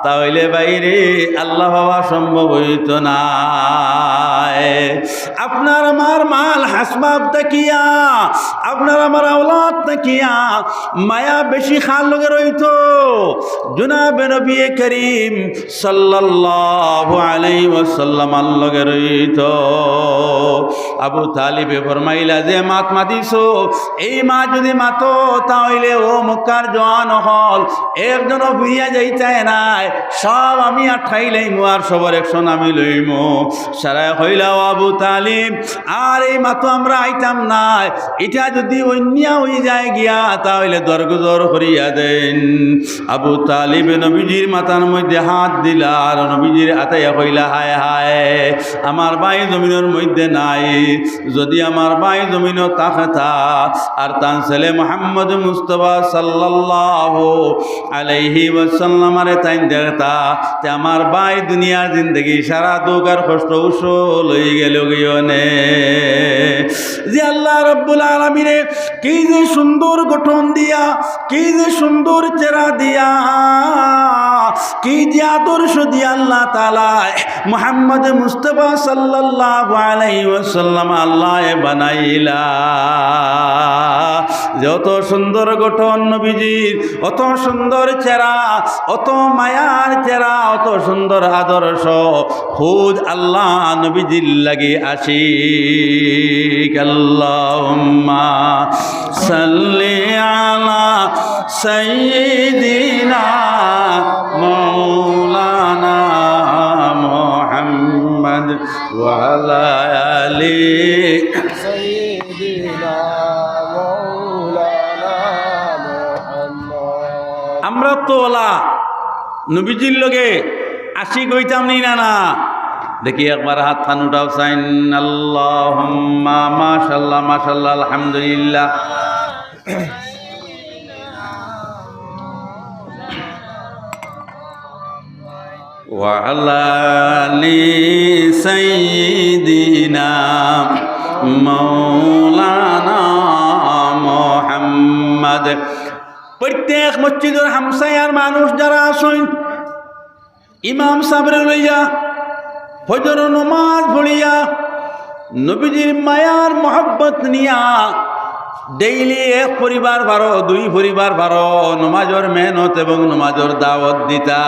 তা অইলে ভাইরে আল্লাহ পাওয়া সম্ভব অইতো নায়। আপনার আমার মাল আসবাব থাকিয়া, আপনার আমার আওলাদ থাকিয়া মায়া বেশি কার লগে রইতো? জনাবে নবী করিম সাল্লাল্লাহু আলাইহি ওয়াসাল্লামর লগে রইতো। আবু তালিবে ফরমাইলা, "যে মাত মাতিছো, এই মাত যুদি মাতো, তা অইলে ও মক্কার জওয়ান অকল, একজনও ফিরিয়া যাইতায় নায়, সব আমি আটকাইলাইমু, আর সবর action আমি লইমু।" সারায় কইলা, "ও আবু তালিব, আর এই মাতো আমরা আইতাম নায়, ইটা যুদি অইন্যা অইযায় গিয়া, তা অইলে দরগুজর করিয়া দেইন।" আবু তালিবে নবীজির মাথার মধ্যে হাত দিলা, আর নবীজির আতাইয়া কইলা, "হায় হায়, আমার ভাই জমিনর মধ্যে নাই, যুদি আমার ভাই জমিনো থাকতা, আর তান ছেলে মুহাম্মদ মুস্তাফা সাল্লাল্লাহু আলাইহি ওয়াসাল্লামরে তাইন দেখতা, তে আমার ভাই দুনিয়ার জিন্দেগি সারা দুখ আর কষ্ট উসল অইগেলো গিয়নে।" যে আল্লাহ রব্বুল আলামিনে কি যে সুন্দর গঠন দিয়া, কি যে সুন্দর চেহারা দিয়া, কি যে আদর্শ দিয়া আল্লাহ তাআলায় মুহাম্মদ মুস্তাফা সাল্লাল্লাহু আলাইহি ওয়াসাল্লাম আল্লায় বানাইলা। যে অত সুন্দর গঠন নবীজির, অত সুন্দর চেহারা, অত মায়ার চেহারা, অত সুন্দর আদর্শ, খুদ আল্লাহ নবীজির লাগি আশিক। আল্লাহুম্মা সাল্লি আলা সাইয়্যিদিনা মাওলানা মুহাম্মদ ওয়া আলা আলি। সাইয়্যিদিনা মাওলানা মুহাম্মদ। আমরা তো ওলা নবীজির লগে আশিক অইতাম নি না, না? দেখি একবার হাত খান উঠাও চাইন। আল্লাহুম্মা, মাশাআল্লাহ, মাশাআল্লাহ, আলহামদুলিল্লাহ। ওয়া আলা আলি সাইয়্যিদিনা মাওলানা মুহাম্মদ। প্রত্যেক মসজিদর হামসায়ার মানুষ যারা আছইন, ইমাম সাবরে লইয়া, ফজর নমাজ পড়িয়া, নবীজির মায়ার মহব্বত নিয়া, daily এক পরিবার বারো, দুই পরিবার বারো, নমাজর মেহনত এবং নমাজর দাওয়াত দিতা।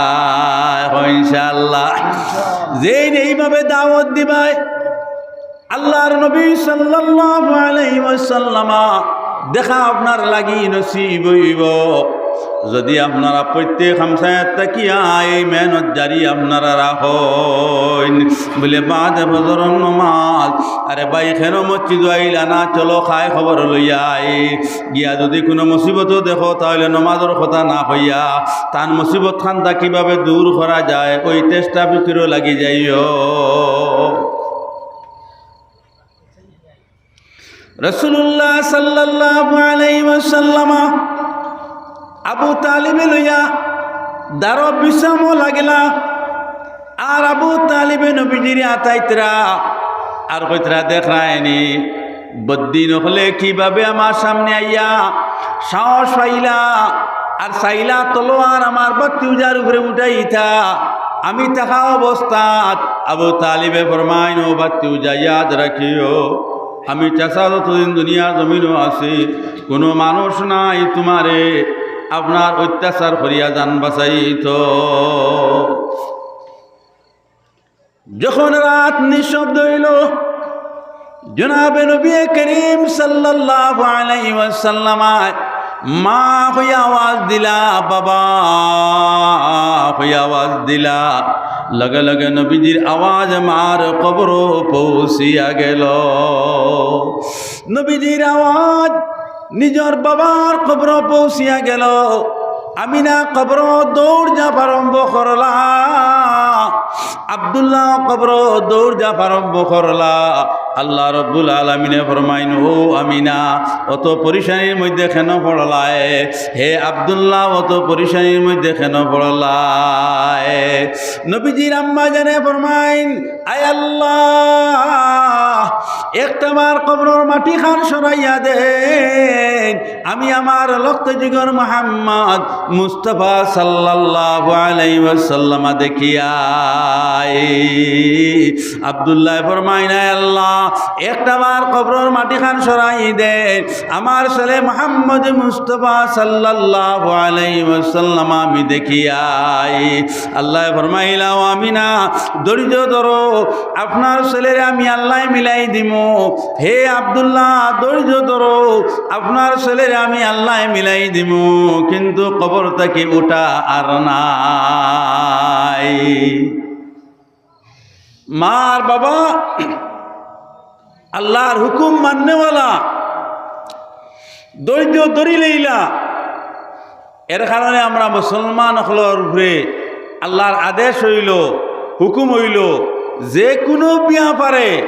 ইনশাআল্লাহ। যেইন এইভাবে দাওয়াত দিবায়, আল্লাহর নবী সাল্লাল্লাহু আলাইহি ওয়াসাল্লামা দেখা আপনার লাগি নসিব অইবো। যুদি আপনারা প্রত্যেক হামসায়াত থাকিয়া এই মেহনত জারি আপনারা রাখইন, বুলে বাদে ফজরর নমাজ, আরে ভাই, কেনে মসজিদো আইলা না? চলো, খায় খবর লইয়া আই। গিয়া যুদি কুনু মুসিবতো দেখো, তা অইলে নমাজর কথা না কইয়া, তান মুসিবত খানতা কিভাবে দূর করা যায়, ওই চেষ্টা ফিকিরো লাগি যাইও। রাসূলুল্লাহ সাল্লাল্লাহু আলাইহি ওয়াসাল্লামা আবু তালিবে লইয়া দারো বিশ্রামো লাগিলা। আর আবু তালিবে নবীজিরে আতাইতরা, আর কইতরা, "দেখরায়নি, বদ্দিন অকলে কিভাবে আমার সামনে আইয়া সাহস পাইলা, আর চাইলা তলোয়ার আমার ভাতিজার উপরে উঠাইতা। আমি থাকা অবস্থাত আবু তালিবে ফরমাইন, "ও ভাতিজা, ইয়াদ রাখিও, আমি চাচা যতদিন দুনিয়ার জমিনো আছি, কুনু মানুষ নাই তুমারে আপনার অত্যাচার করিয়া জান বাঁচাইতো।" যখন রাত নিঃশব্দ অইলো, জনাবে নবী করিম সাল্লাল্লাহু আলাইহি ওয়াসাল্লাম মা কইয়া আওয়াজ দিলা, বাবা কইয়া আওয়াজ দিলা। লগে লগে নবীজির আওয়াজ মার কবরো পৌঁছিয়া গেলো। নবীজির আওয়াজ নিজর বাবার কবরো পৌঁছিয়া গেলো। আমিনা কবরো দৌড় ঝাঁপ আরম্ভ করলা, আব্দুল্লাহ কবরো দৌড় ঝাঁপ আরম্ভ করলা। আল্লাহ রব্বুল আলামিনে ফরমাইন, "ও আমিনা, অত পরিশানির মধ্যে কেন পড়লায়? হে আব্দুল্লাহ, অত পরিশানির মধ্যে কেন পড়লায়?" নবীজির আম্মা জানে ফরমাইন, "আয় আল্লাহ, একটা বার কবরর মাটি খান সরাইয়া দেইন, আমি আমার রক্ত জিগর মোহাম্মদ মুস্তফা সাল্লাল্লাহু আলাইহি ওয়াসাল্লাম দেখিয়াই।" আব্দুল্লাহ ফরমাইন, "আয় আল্লাহ, একটা বার কবরর মাটি খান সরাই দেইন, আমার ছেলে মোহাম্মদ মুস্তফা সাল্লাল্লাহু আলাইহি ওয়াসাল্লাম আমি দেখিয়াই।" আল্লাহ ফরমাইলা, "ও আমিনা, ধৈর্য ধরো, আপনার ছেলেরে আমি আল্লাহ মিলাই দিমু। হে আব্দুল্লাহ, ধৈর্য ধরো, আপনার ছেলেরে আমি আল্লাহ মিলাই দিমু, কিন্তু কবর থাকি উঠা আর নাই।" মার বাবা আল্লাহর হুকুম মাননেওয়ালা, ধৈর্য ধরিলাইলা। এর কারণে আমরা মুসলমান অকলর উপরে আল্লাহর আদেশ অইলো, হুকুম অইলো, যে কুনু ব্যাপারে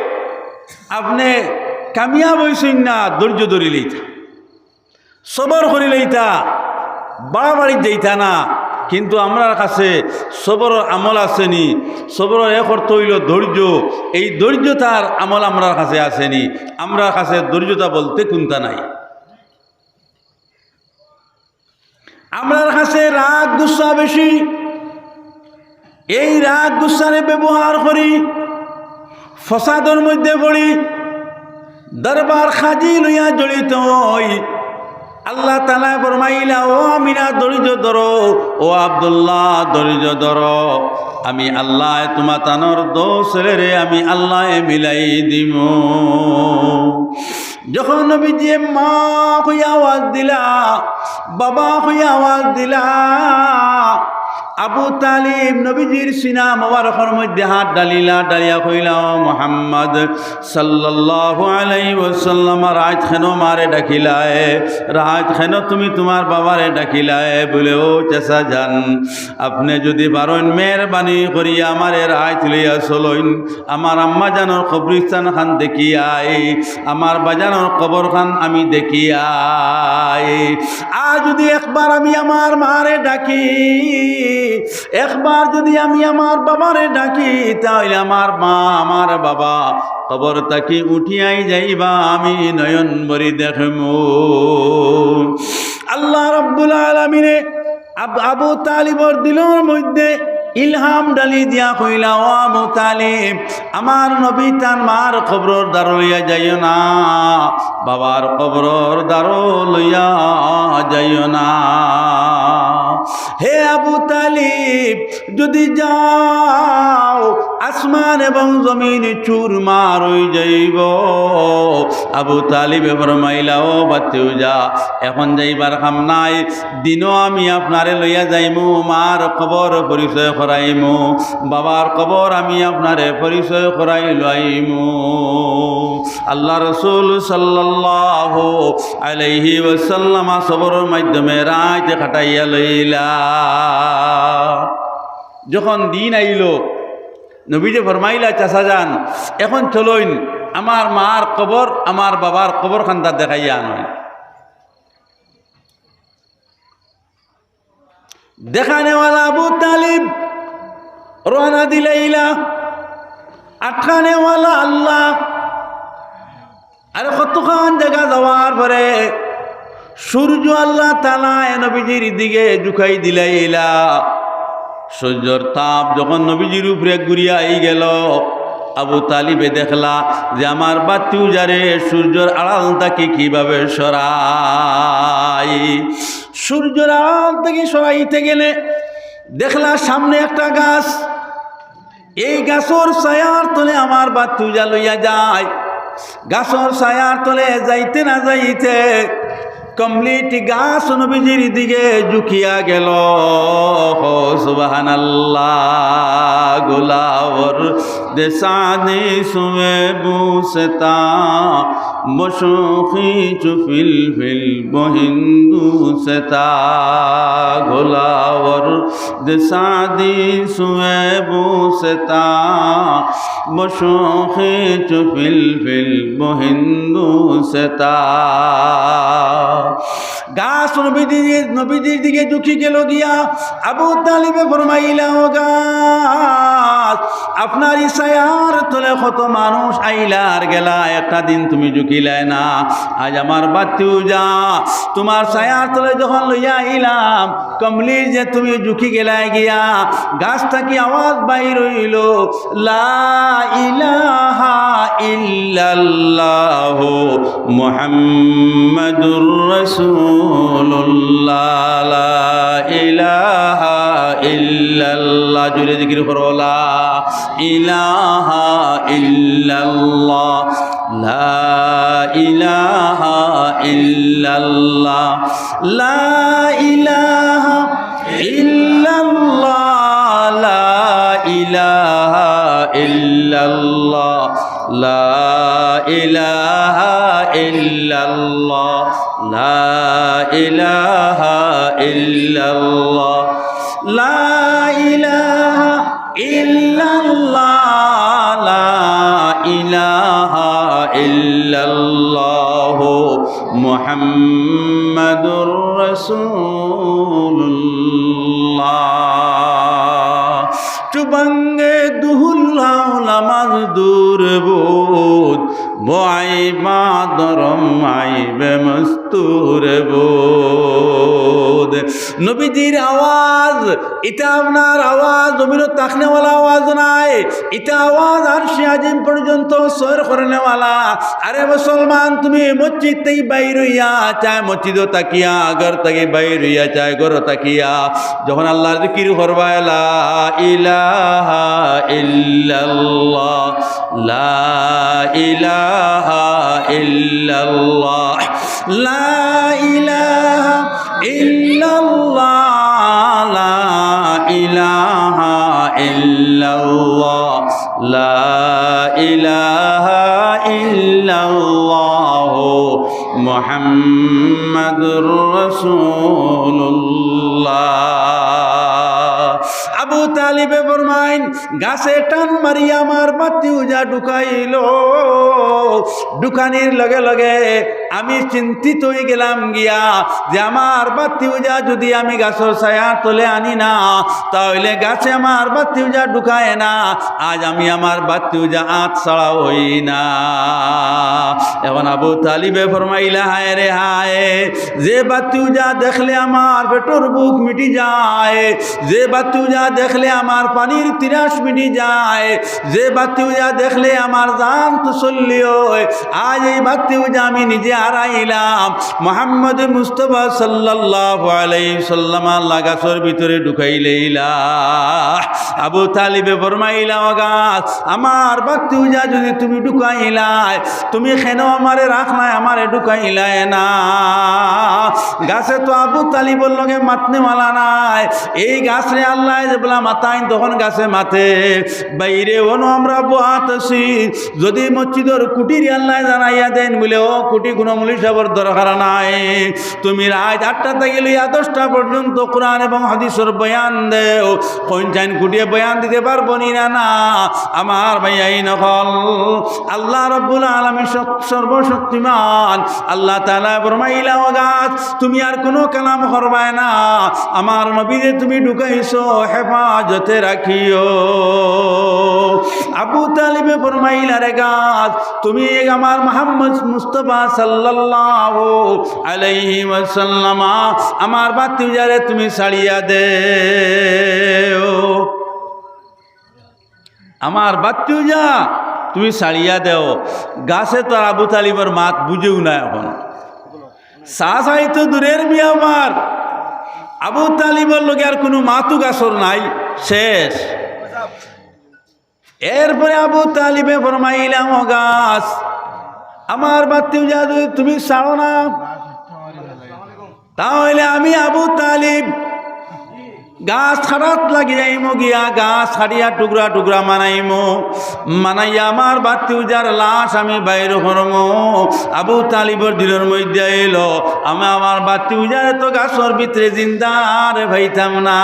আপনে কামিয়াব অইছইন না, ধৈর্য ধরিলাইতা, সবর করিলাইতা, বাড়াবাড়িত যাইতা না। কিন্তু আমরার কাছে সবরর আমল আছে নি? সবরর এক অর্থ অইলো ধৈর্য। এই ধৈর্যতার আমল আমরার কাছে আছে নি? আমরার কাছে ধৈর্যতা বলতে কুন্তা নাই। আমরার কাছে রাগ গুসা বেশি। এই রাগ গুসারে ব্যবহার করি, ফসাদর মধ্যে পড়ি, দরবার কাজি লইয়া জড়িত অই। আল্লাহ তাআলায় ফরমাইলা, "ও আমিনা, ধৈর্য ধরো, ও আব্দুল্লাহ, ধৈর্য ধরো, আমি আল্লায় তুমাতানর দো ছেলেরে আমি আল্লায় মিলাই দিমু।" যখন নবীজিয়ে মা কইয়া আওয়াজ দিলা, বাবা কইয়া আওয়াজ দিলা, আবু তালিব নবীজির সিনা মোবারকর মধ্যে হাত ডালিলা, ডালিয়া কইলা, "ও মুহাম্মদ সাল্লাল্লাহু আলাইহি ওয়াসাল্লাম, রাইত কেন মারে ডাকিলায়? রাইত কেন তুমি তুমার বাবারে ডাকিলায়?" বলে, "ও চাচা যান, আপনে যুদি পারইন, মেহেরবানি করি আমারে রাইত লইয়া চলইন, আমার আম্মা জানর কবরস্থান খান দেখিয়াই, আমার বাজানর কবর খান আমি দেখিয়াই। আর যুদি একবার আমি আমার মারে ডাকি, একবার যুদি আমি আমার বাবারে ডাকি, তাইলে আমার মা, আমার বাবা কবর থাকি উঠিয়াই যাইবা, আমি নয়ন ভরি দেখমু।" আল্লাহ রাব্বুল আলামিনে আব-, আবু তালিবর দিলর মধ্যে ইলহাম ডালি দিয়া কইলা, "ও আবু তালিব, আমার নবী তান মার কবরর দ্বারো লইয়া যাইও না, বাবার কবরর দ্বারো লইয়া যাইও না। হে আবু তালিব, যুদি যাও, আসমান এবং জমিন চুরমার অই যাইবো।" আবু তালিবে ফরমাইলা, "ও ভাতিজা, এখন যাইবার কাম নাই, দিনো আমি আপনারে লইয়া যাইমু, মার কবর পরিচয় করাইমু, বাবার কবর আমি আপনারে পরিচয় করাই লইমু।" আল্লাহ রসুল সাল্লাল্লাহু আলাইহি ওয়াসাল্লাম সবরর মাধ্যমে রাইত কাটাইয়া লইলা। যখন দিন আইলো, নবীজি ফরমাইলা, "চাচা যান, এখন চলইন, আমার মার কবর, আমার বাবার কবর খান্দাত দেখাইয়া আনইন।" দেখানেওয়ালা আবু তালিব রওয়ানা দিলাইলা, আটকানেওয়ালা আল্লাহ। আর কতখান জাগা যাওয়ার পরে সূর্য আল্লাহ তাআলায় নবীজির দিকে ঝুকাই দিলাইলা। সূর্যর তাপ যখন নবীজির উপরে ঘুরিয়া আই গেল, আবু তালিবে দেখলা যে আমার ভাতিজারে সূর্যর আড়াল থাকি কিভাবে সরাই। সূর্যর আড়াল থাকি সরাইতে গেলে দেখলা সামনে একটা গাছ, এই গাছর ছায়ার তলে আমার ভাতিজা লইয়া যায়। গাছর ছায়ার তলে যাইতে না যাইতে complete গাছ নবীজির দিকে ঝুকিয়া গেল। সুবহানাল্লাহ। گلاور دے سعدی سوئے بوستان، بشوخی چو فلفل بہندو ستا۔ گلاور دے سعدی سوئے بوستان، بشوخی چو فلفل بہندو ستا۔ গাছ নবীজির, নবীজির দিকে ঝুকি গেল গিয়া। আবু তালিবে ফরমাইলা, "ও গাছ, আপনার ই ছায়ার তলে কত মানুষ আইলা আর গেলা, একটা দিন তুমি ঝুকিলায় না। আজ আমার ভাতিজা তোমার ছায়ার তলে যখন লইয়া আইলাম, complete যে তুমি ঝুকি গেলায় গিয়া, গাছ থাকি আওয়াজ বাইর অইল, লা ইলাহা ইল্লাল্লাহু মুহাম্মাদুর রাসূলুল্লাহ, লা ইলাহা ইল্লাল্লাহ।" জোরে জিকির করো, লা ইলাহা ইল্লাল্লাহ, লা ইলাহা ইল্লাল্লাহ, লা ইলাহা ইল্লাল্লাহ, লা ইলাহা ইল্লাল্লাহ, লা ইলাহা ইল্লাল্লাহ, লা ইলাহা ইল্লাল্লাহ, লা ইলাহা ইল্লাল্লাহ, লা ইলাহা ইল্লাল্লাহু মুহাম্মাদুর রাসূলুল্লাহ। چو بانگ دہل ہاؤ نماز دور بود، بو عیبا درم عیب مستور بود۔ নবীজির আওয়াজ, ইটা আপনার আওয়াজ, জমিনো থাকনেওয়ালা আওয়াজ নায়, ইটা আওয়াজ আরশে আজিম পর্যন্ত সর করনেওয়ালা। আরে মুসলমান, তুমি মসজিদ থাকি বাইর অইয়া, চায় মসজিদো থাকিয়া, ঘর থাকি বাইর অইয়া, চায় ঘরো থাকিয়া, যখন আল্লাহর জিকির করবায়, লা ইলাহা ইল্লাল্লাহ, লা ইলাহা ইল্লাল্লাহ, লা ইলাহা ইল্লাল্লাহ, লা ইলাহা ইল্লাল্লাহ, লা ইলাহা ইল্লাল্লাহু মুহাম্মাদুর রাসূলুল্লাহ। আবু তালিবে ফরমাইন, গাছে টান মারিয়া আমার ভাতিজা ঢুকাইল। ঢুকানির লগে লগে আমি চিন্তিত অই গেলাম গিয়া যে আমার ভাতিজা যদি আমি গাছর ছায়ার তলে আনি না, তাইলে গাছে আমার ভাতিজা ঢুকায় না। আজ আমি আমার ভাতিজা আত ছাড়া অই না। এখন আবু তালিবে ফরমাইলা, হায় রে হায়, যে ভাতিজা দেখলে আমার পেটর ভুক মিটি যায়, যে ভাতিজা দেখলে আমার পানির তিরাস মিটি যায়, যে ভাতিজা দেখলে আমার জান তসল্লি অয়, আজ এই ভাতিজা আমি নিজে হারাইলাম। মুহাম্মদ মুস্তাফা সাল্লাল্লাহু আলাইহি সাল্লাম আল্লাহ গাছর ভিতরে ঢুকাইলাইলা। আবু তালিবে ফরমাইলা, ও গাছ, আমার ভাতিজা যদি তুমি ঢুকাইলায়, তুমি কেনে আমারে রাখলায়, আমারে ঢুকাইলায় না? গাছে তো আবু তালিবর লগে মাতনেওয়ালা নায়। এই গাছরে আল্লায় যেবলা মাতাইন, তখন গাছে মাতে, বাইরে অনো আমরা বওয়াত আছি, যদি মসজিদর খুঁটিরে আল্লায় জানাইয়া দেইন বুলে, ও খুঁটি কুনু মৌলভী সাবর দরকার নাই, তুমি রাইত আটটা থাকি লইয়া দশটা পর্যন্ত কোরআন এবং হাদিসর বয়ান দেও। কইন চাইন খুঁটিয়ে বয়ান দিতে পারবো নি না? না, আমার ভাইয়াইন অকল, আল্লাহ রাব্বুল আলামিন সব-, সর্বশক্তিমান। আল্লাহ তাআলায় ফরমাইলা, ও গাছ, তুমি আর কুনু কালাম করবায় না, আমার নবীরে তুমি ঢুকাইছো, হেফাজতে রাখিও। আবু তালিবে ফরমাইলা, রে গাছ, তুমি আমার মুহাম্মদ মুস্তাফা সাল্লাল্লাহু সাল্লাল্লাহু আলাইহি ওয়াসাল্লাম, আমার ভাতিজারে তুমি ছাড়িয়া দেও, আমার ভাতিজা তুমি ছাড়িয়া দেও। গাছে তো আর আবু তালিবর মাত বুঝেও না। এখন চাচাই তো দূরের ব্যাপার, আবু তালিবর লগে আর কুনু মাতও গাছর নাই, শেষ। এরপরে আবু তালিবে ফরমাইলা, "ও গাছ, আমার ভাতিজা যদি তুমি ছাড়ো না, তাহলে আমি আবু তালিব গাছ কাটাত লাগি যাইমু গিয়া, গাছ কাটিয়া টুকরা টুকরা বানাইমু, বানাইয়া আমার ভাতিজার লাশ আমি বাইর করমু।" আবু তালিবর দিলর মধ্যে আইলো, "আমি আমার ভাতিজারে তো গাছর ভিতরে জিন্দা আর পাইতাম না,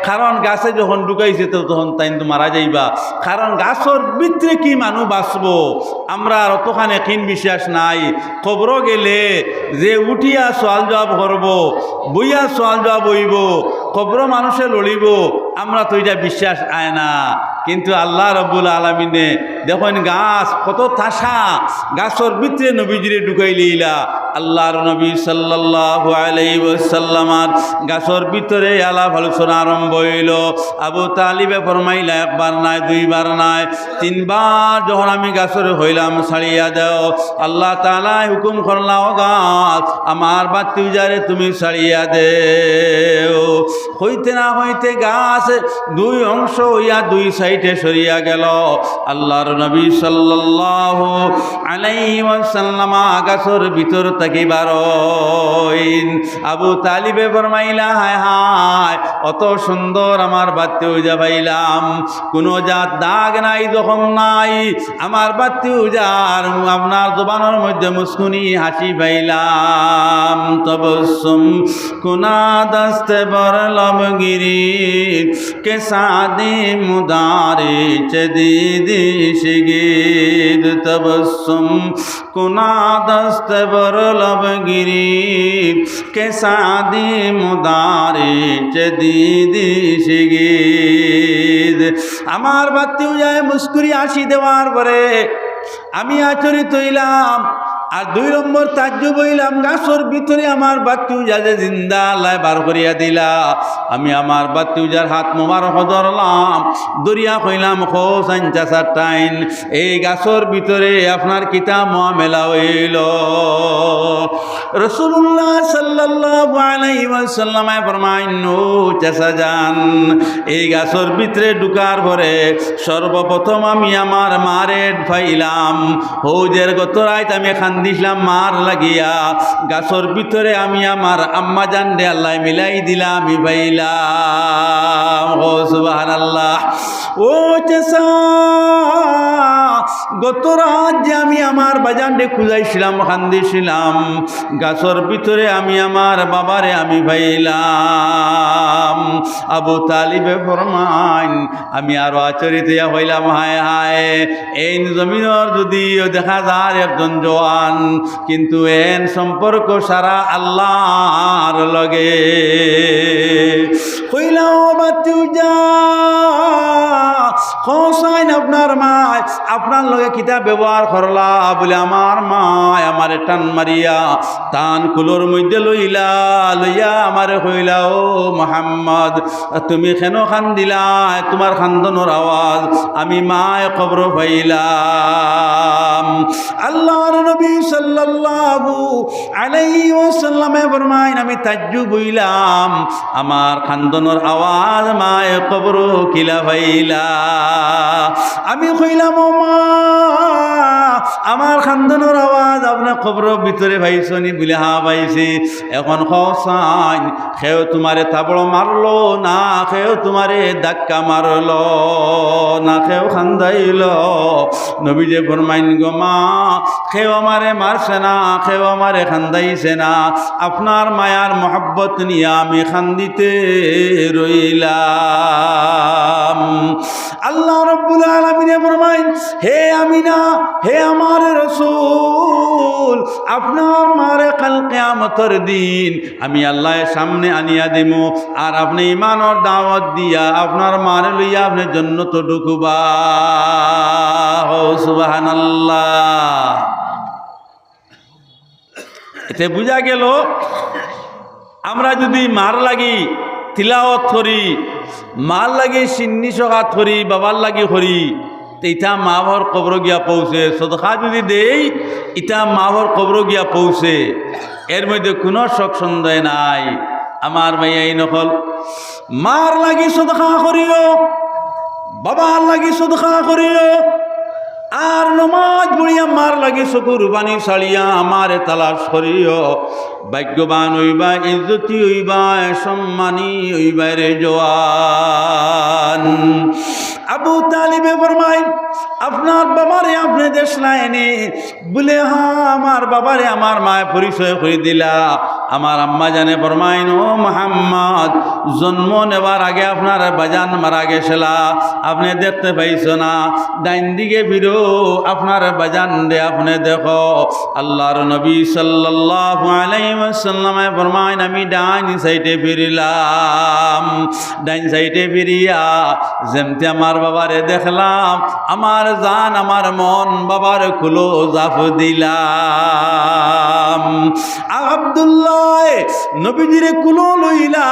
কারণ গাছে যখন ঢুকাইছে তো তখন তাইন তো মারা যাইবা, কারণ গাছর ভিতরে কি মানুষ বাঁচবো?" আমরা আর অতখান একিন বিশ্বাস নাই। কবরো গেলে যে উঠিয়া সওয়াল জবাব করবো, বইয়া সওয়াল জবাব অইবো, কবরো মানুষে লড়িবো, আমরা তো ইটা বিশ্বাস আয় না। কিন্তু আল্লাহ রাব্বুল আলামিনে দেখইন গাছ কত তাজা, গাছর ভিতরে নবীজিরে ঢুকাইলিলা। আল্লাহর নবী সাল্লাল্লাহু আলাইহি ওয়াসাল্লামর গাছর ভিতরে আলাপ আলোচনা আরম্ভ অইলো। আবু তালিবে ফরমাইলা, "একবার নায়, দুইবার নায়, তিনবার যখন আমি গাছরে কইলাম ছাড়িয়া দেও, আল্লাহ তাআলায় হুকুম করলা, ও গাছ, আমার ভাতিজারে তুমি ছাড়িয়া দেও।" কইতে না কইতে গাছ দুই অংশ অইয়া দুই সাইডে সরিয়া গেলো। আল্লাহর নবী সাল্লাল্লাহু আলাইহি ওয়াসাল্লাম গাছর ভিতর থাকি বারইন। আবু তালিবে ফরমাইলা, "হায় হায়, অত সুন্দর আমার ভাতিজা পাইলাম, কুনু জাত দাগ নাই, জখম নাই, আমার ভাতিজার আপনার জবানর মধ্যে মুস্কুনি হাসি পাইলাম।" তবসুম কুনা দস্তে বর লবগিরি কে সাদি মুদারি চে দিদি শিগিদ। তবসুম কুনা দস্তে বর লবগিরি কে সাদি মুদারি চে দিদি শিগিদ। আমার ভাতিজায় মুস্কুরি হাসি দেওয়ার পরে আমি আচরিত অইলাম। আর দুই নম্বর তাজ্জুব অইলাম, গাছর ভিতরে আমার ভাতিজা যে জিন্দা আল্লায় বার করিয়া দিলা। আমি আমার ভাতিজার হাত মোবারক ধরলাম, ধরিয়া কইলাম, "হোসাইন চাচা টাইন, এই গাছর ভিতরে আপনার কিতা মামলা অইলো?" রাসূলুল্লাহ সাল্লাল্লাহু আলাইহি ওয়াসাল্লামে ফরমাইন, "ও চাচা যান, এই গাছর ভিতরে ঢুকার পরে সর্বপ্রথম আমি আমার মারে পাইলাম। হউ যে গত রাইত আমি কান্দিছিলাম মার লাগিয়া, গাছর ভিতরে আমি আমার আম্মা জানরে আল্লায় মিলাই দিলা, আমি পাইলাম।" ও সুবহানাল্লাহ। ও চাচা, গত রাইত যে আমি আমার বাজানরে খুঁজাইছিলাম, কান্দিছিলাম, গাছর ভিতরে আমি আমার বাবারে আমি পাইলাম। আবু তালিবে ফরমাইন, আমি আরো আচরিত অইয়া কইলাম, "হায় হায়, এইন জমিনর যুদিও দেখা যার একজন জোয়ান, কিন্তু এইন সম্পর্ক সারা আল্লাহর লগে।" কইলা, "ও ভাতিজা, হোসাইন আপনার মায় আপনার লগে কিতা ব্যবহার করলা?" বলে, "আমার মায় আমারে টান মারিয়া তান কুলর মধ্যে লইলা, লইয়া আমারে কইলা, 'ও মোহাম্মদ, তুমি কেন কান্দিলায়? তুমার কান্দনর আওয়াজ আমি মায় কবরো পাইলাম।'" আল্লাহর নবী সাল্লাল্লাহু আলাইহি ওয়াসাল্লামে ফরমাইন, আমি তাজ্জুব অইলাম, আমার কান্দনর আওয়াজ মায় কবরো কিলা পাইলা? আমি কইলাম, "ও মা, আমার কান্দনর আওয়াজ আপনে কবরর ভিতরে পাইছনি?" বলে, "হ্যাঁ পাইছি।" এখন কও চাইন, কেউ তুমারে থাবড় মারলো না, কেউ তুমারে ধাক্কা মারলো না, কেউ কান্দাইলো? নবীজি ফরমাইন, "গো মা, কেউ আমারে মারছে না, কেউ আমারে কান্দাইছে না, আপনার মায়ার মহব্বত নিয়া আমি কান্দিতে রইলাম।" আল্লাহ রাব্বুল আলামিনে ফরমাইন, "হে আমিনা, হে আমার রাসূল, আপনার মারে কাল কিয়ামতর দিন আমি আল্লাহর সামনে আনিয়া দিমু, আর আপনে ইমানর দাওয়াত দিয়া আপনার মারে লইয়া আপনে জন্নতো ঢুকবা।" ও সুবহানাল্লাহ। এতে বুঝা গেল, আমরা যদি মার লাগি তিলাওয়াত করি, মার লাগি সিন্নি সকাত করি, বাবার লাগি করি, তে ইতা মা বাবার কবরো গিয়া পৌঁছে। সদকা যদি দেই, ইতা মা বাবার কবরো গিয়া পৌঁছে, এর মধ্যে কোনো শক সন্দেহ নাই। আমার ভাইয়াইন অকল, মার লাগি সদকা করিও, বাবার লাগি সদকা করিও, আর নমাজ পড়িয়া মার লাগি চকুর পানি ছাড়িয়া আমারে তালাশ করিও। ভাগ্যবান অইবা, ইজ্জতি অইবা, সম্মানী অইবা রে জওয়ান। আবু তালিবে ফরমাইন, আপনার বাবারে আপনে দেখছলায়নি? বুলে, হ্যাঁ, আমার বাবারে আমার মায় পরিচয় করি দিলা। আমার আম্মা জানে ফরমাইন, ও মোহাম্মদ, জন্ম নেবার আগে আপনার বাজান মারা গেছলা, আপনে দেখতে পাইছো না। ডাইন দিকে ফিরো, আপনার বাজানরে আপনে দেখো। আল্লাহর নবী সাল্লাল্লাহু আলাইহি ওয়াসাল্লামে ফরমাইন, আমি ডাইন সাইডে ফিরিলাম। ডাইন সাইডে ফিরিয়া যেমতে আমার বাবারে দেখলাম, আমার জান, আমার মন বাবার কুলো জাফ দিলাম। আব্দুল্লাহ নবীজিরে কুলো লইলা,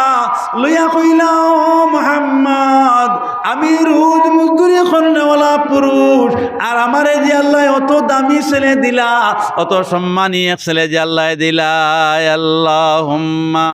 লইয়া কইলা, ও মোহাম্মদ, আমি রোজ মজদুরি করনেওয়ালা পুরুষ, আর আমারে যে আল্লায় অত দামি ছেলে দিলা, অত সম্মানী এক ছেলে যে আল্লায় দিলা, আল্লাহুম্মা